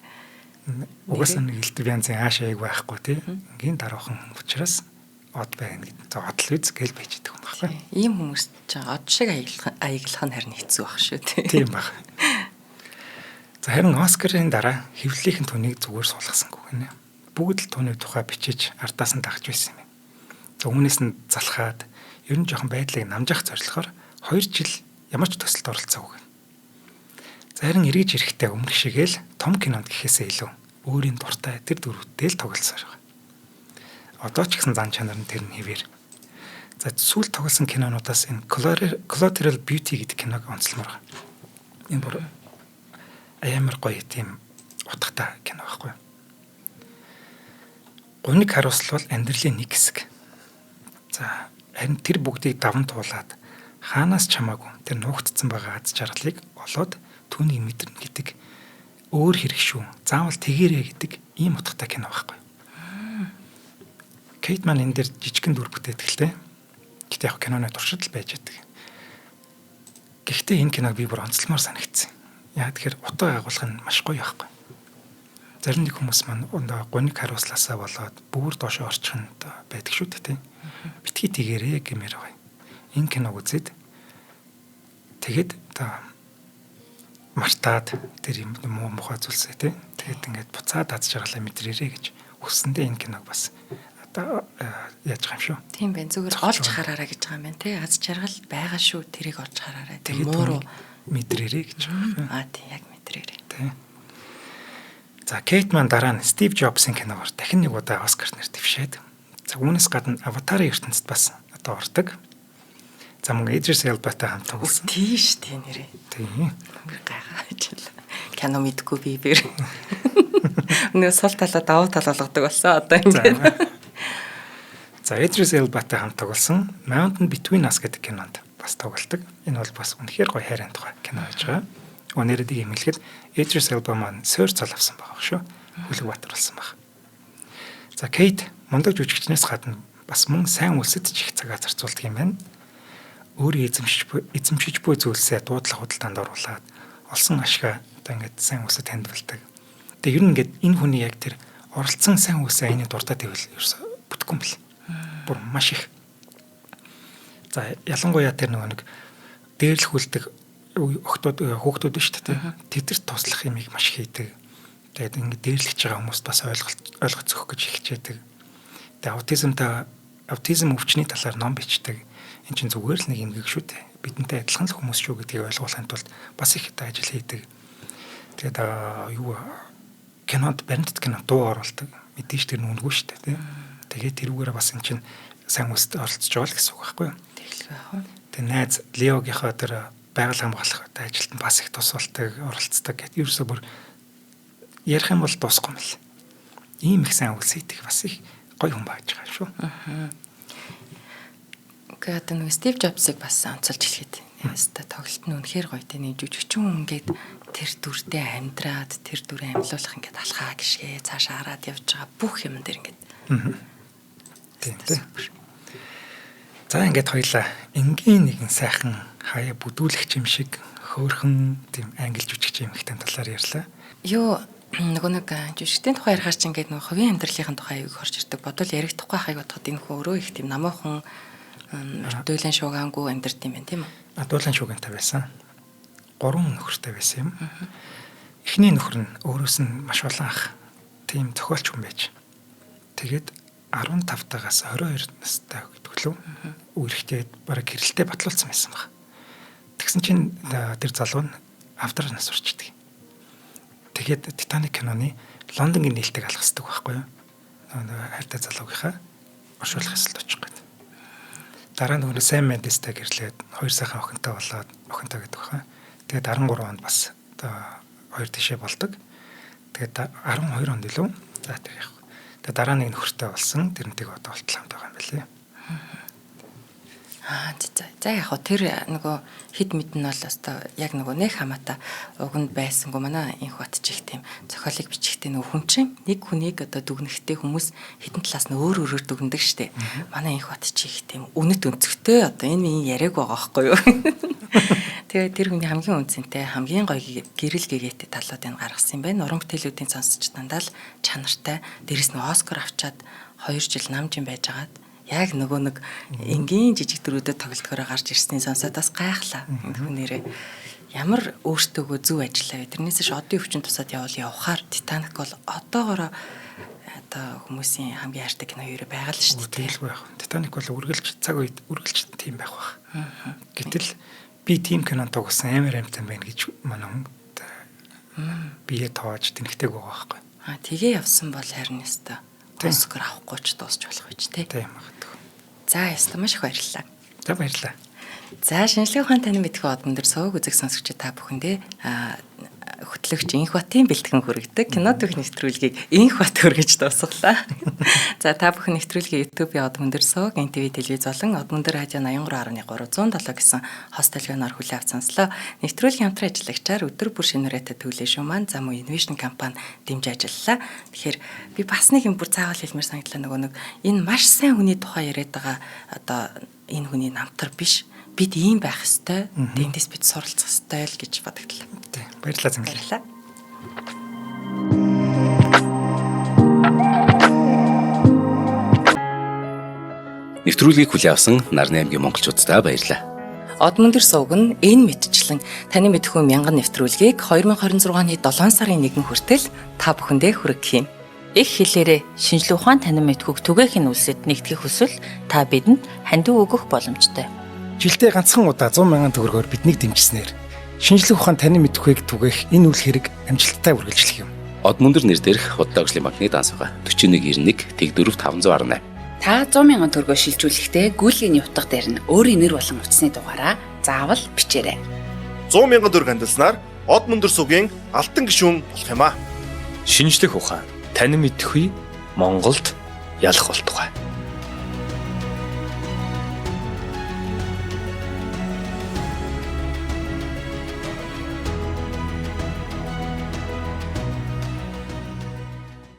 Угаасаа нэг элдв янзын ааш аяг байхгүй тий. Ингийн даруухан учраас од байна гэдэг. За од л үз гээл байж идэх юм байхгүй. Ийм хүмүүс ч од шиг аяглах нь харин хэцүү байх шүү тий. Тийм баг. За харин Оскарын дараа хэвлэлийнхэн түүнийг зүгээр суулгасангүй гинэ. Бүгд л түүний тухай бичиж ардаас нь дагж байсан юм. За үүнээс нь залхаад ер нь жоохон байдлыг намжаах зорилгоор 2 жил ямар ч төсөлд оролцоогүй. За харин эргэж ирэхдээ өмнөх шигээл том кинонд гэхээсээ илүү өөрийн дуртай тэр дүрүүдтэй л тоглосоор байгаа. Одоо ч гэсэн зан чанар нь тэр нь хэвээр. За сүүлд тоглосон кинонуудаас энэ Collateral Beauty гэдэг киног онцлмоор байгаа. Энэ бүр амар гоё тийм утгатай кино байхгүй. Гуниг харуулсал бол амьдралын нэг хэсэг. За харин тэр бүгдийг даван туулаад хаанаас ч хамаагүй тэр нуугдсан байгаа аз жаргалыг олоод түүнийг мэдэрнэ гэдэг өөр хэрэг шүү. Заавал тэгээрэй гэдэг ийм утгатай кино байхгүй. Кейт маань энэ дээр жижигхэн дүр бүтээдэг л те. Гэтэ яг киноны туршид л байж байдаг. Гэхдээ энэ киног би бүр онцлмоор санагдсан. Яг тэгэхээр утга агуулга нь маш гоё байхгүй. Зарим нэг хүмүүс маань гуниг харуулслаасаа болоод бүр доошоо орчих нь байдаг шүү дээ те. Битгий тэгээрэй гэмээр байгаа. Энэ киног үзээд тэгэд одоо мартаад тэр юм муу мухай зүйлсээ те. Тэгээд ингээд буцаад аз жаргалаа мэдрээрэй гэж хүссэндээ энэ киног бас одоо яаж байгаа юм шүү. Тийм байна. Зүгээр олж хараарай гэж байгаа юм байна те. Аз жаргал байгаа шүү. Тэрийг олж хараарай. Тэр муу мэдрээрэй гэж байгаа. Аа тийм яг мэдрээрэй. Тийм. За Кейт маань дараа нь Стив Джобсын киногоор дахин нэг удаа Оскар нэр дэвшээд. За үүнээс гадна Аватарын ертөнцид бас одоо ордог. За мөн Идрис Элбатай хамт тоглосон. Тийм шүү дээ нэрээ. Тийм. Гайхаж л. Кино мэдгүй би бэр. Өнөө сул талаа давуу тал болгодог болсон одоо ингээд. За, Idris Elba-тай хамт тоглосон Mountain Between Us гэдэг кинонд бас тоглолдог. Энэ бол бас үнэхээр гоё хайрын тухай кино байж байгаа. Өнөөдөр юм хэлэхэд Idris Elba маань суур цол авсан байгаа шүү. Хүлэг баатар болсон баг. За, Кейт мундаг жүжигчнээс гадна бас мөн сайн үлсэд ч их цагаа зарцуулдаг юм байна. Өөрийн эзэмшиж буй зүйлсээ дуудлага худалдаанд оруулаад олсон ашгаа одоо ингээд сайн үлсэд хандвалдаг. Тэгээ ер нь ингээд энэ хүний яг тэр оролцсон сайн үлсээ аяны дуртад ивэл ерөөсө бүтэхгүй юм бэл. Бүр маш их. За, ялангуяа тэр нөгөө нэг дээрлэхүүлдэг охтууд хүүхдүүд шүү дээ. Тэдэрт туслах юмыг маш хийдэг. Тэгээд ингээд дээрлэж байгаа хүмүүст бас ойлголт өгөх гэж хичээдэг. Тэгээд аутизм өвчний талаар ном бичдэг. Энд чинь зүгээр л нэг эмгэг шүү дээ. Бидэнтэй адилхан л хүмүүс шүү гэдгийг ойлгуулахын тулд бас их ажил хийдэг. Тэгээд юу кинонд баримтат кино дуу оруулдаг. Мэдээж тэр нь үнэгүй шүү дээ, тийм. Тэгээд тэрүүгээрээ бас эн чинь сайн үст оролцож байгаа л гэсэн үг байхгүй юу? Тэглэх байх уу? Тэгээд найз Леогийнхоо тэр байгаль хамгаалах ажилд нь бас их тус болдог, оролцдог гэдэг. Ерөөсөө бүр ярих юм бол дуусахгүй юм л. Ийм их сайн үйлс хийдэг бас их гоё хүн байж байгаа шүү. Үгүй, одоо нэг Стив Джобсыг бас онцолж хэлэхэд яста тоглолт нь үнэхээр гоё те, нэг жүжигчин хүн ингээд тэр дүрдээ амьдраад тэр дүрээ амьлуулах ингээд алхаа гიშгээ цаашаа хараад явж байгаа бүх юм дээр ингээд. Тийм тийм. За, ингээд хоёлаа энгийн нэгэн сайхан хаяа бүдүүлэгч юм шиг хөөрхөн тийм англи жүжигч эмэгтэй талаар ярьлаа. Юу нөгөө нэг жүжигчдийн тухай ярихаар чи ингээд нөгөө хувийн амьдралын тухай аюуг хорж ирдэг. Бодвол яригдахгүй хахыг бодоход энэ хүн өөрөө их тийм намуухан дуулан шуугаангүй амьдард юм байна, тийм үү? Дуулан шуугантай байсан. 3 нөхөртэй байсан юм. Эхний нөхөр нь өөрөөс нь маш олон ах тийм зохиолч хүн байж. Тэгээд 15 тагаас 22 настай гэдэг лөө. Үерхтэй бараг гэрэлтэй батлуулсан байсан баг. Тэгсэн чинь тэр залуу нь авдраар нас орчдөг. Тэгээд Титаник киноны Лондонгийн нээлтийг алгасдаг байхгүй юу? Хайртай залуугийнхаа оршуулах ёсолд очих гээд. Дараа нь нөгөө Сэм Мендестэй гэрлээд хоёр сайхан охинтой болоод, охинтой гэдэг баха. Тэгээд 13 онд бас одоо хоёр тишээ болдог. Тэгээд 12 онд илүү. За, тэр яг. Тэгээд дараа нэг нөхөртэй болсон. Тэрнтэйг одоо болтол хамт байгаа юм билээ. Аа, за. За, яг хөө тэр нөгөө хэд мэдэн бол өстой яг нөгөө нэг хамаата уг нь байсангүй. Манай инх бат ч их тийм зохиолыг бичихтэй нөгөө хүн чинь нэг хүнийг одоо дүгнэхтэй хүмүүс хэдэн талаас нь өөр өөрөөр дүгнэдэг штэ. Манай инх бат ч их тийм үнэт өнцгтэй одоо энэ миний яриаг байгаа байхгүй юу. Тэгээ тэр хүний хамгийн үнцэнтэй хамгийн гоё гэрэл гэгээтэй талууд энэ гаргасан юм байна. Уран бүтээлүүдийн сонсч дандаа л чанартай. Дээрэс нь Оскар авчаад 2 жил намжин байжгаад яг нөгөө нэг энгийн жижиг дүрүүдэд тоглолтгороо гарч ирсний сонсоод бас гайхлаа. Энэ хүн нэрээ ямар өөртөөгөө зөв ажиллаа вэ? Тэрнээс ш одын өвчин тусаад явбал явхаар Титаник бол одоогоороо одоо хүмүүсийн хамгийн хайртай кино юу байгаа л шүү дээ. Тэгэлгүй байх. Титаник бол үргэлж цаг үед үргэлж тийм байх байх. Гэтэл би тийм кинонд тоглосон амар амтан байна гэж манай хүн бие тоож тэнхтэйг байгаа байхгүй. Аа, тэгээ явсан бол харин ёстой. Оскар авахгүй ч дуусч болох байж тээ. Тийм магадгүй. За, ёстой маш их баярлалаа. За, баярлалаа. За, шинжлэх ухаан танин мэдхүй одмон дээр сувг үзэг сонсогч та бүхэндээ хөтлөгч Инх Батын бэлтгэн хүргэдэг кино түүх нэвтрүүлгийг Инх Бат хүргэж дуусгалаа. За, та бүхэн нэвтрүүлгийг YouTube-ийн одмон дээр сувг, NTV телевиз болон одмон дээр радио 83.3 107 гэсэн хост толгойноор хүлээн авч сонслоо. Нэвтрүүлгийн хамтран ажиллагчаар өдөр бүр шинэ үрээтэй төлөө шүү маань зам Innovation компани дэмжиж ажиллалаа. Тэгэхээр би бас нэг юм бүр заавал хэлмээр санагдлаа, нөгөө нэг энэ маш сайн хүний тухай яриад байгаа одоо энэ хүний намтар биш, бид ийм байх ёстой. Тэндээс бид суралцах ёстой л гэж бодогдлоо. Тийм. Баярлалаа, Зингэлээ. Баярлалаа. Нэвтрүүлгийг хүлээн авсан Нарны аймгийн монголчууддаа баярлалаа. Одмон дээр сувг нь энэ мэтчлэн таны мэдхүү мянган нэвтрүүлгийг 2026 оны 7 сарын 1 хүртэл та бүхэндээ хүргэх юм. Их хэлээрээ шинжлэх ухаан танин мэдхүйг түгээхийн үлсэд нэгтгэх хүсвэл та бидэнд хандив өгөх боломжтой. Жилдээ ганцхан удаа 100 мянган төгрөгөөр биднийг дэмжсэнээр шинжлэх ухаан танин мэдхүйг түгээх энэ үл хэрэг амжилттай үргэлжлэх юм. Одмөндөр нэр дээрх Худлаа хөгжлийн банкны данс байгаа. 4191 тэгдөрөв 518. Та 100 мянган төгрөгөөр шилжүүлэхдээ гүйлгээний утга дээр нь өөрийн нэр болон утасны дугаараа заавал бичээрэй. 100 мянган төгрөг хандилснаар Од мөндөр сугийн алтан гишүүн болох юм аа. Шинжлэх ухаан танин мэдэхгүй Монголд ялах болтугай.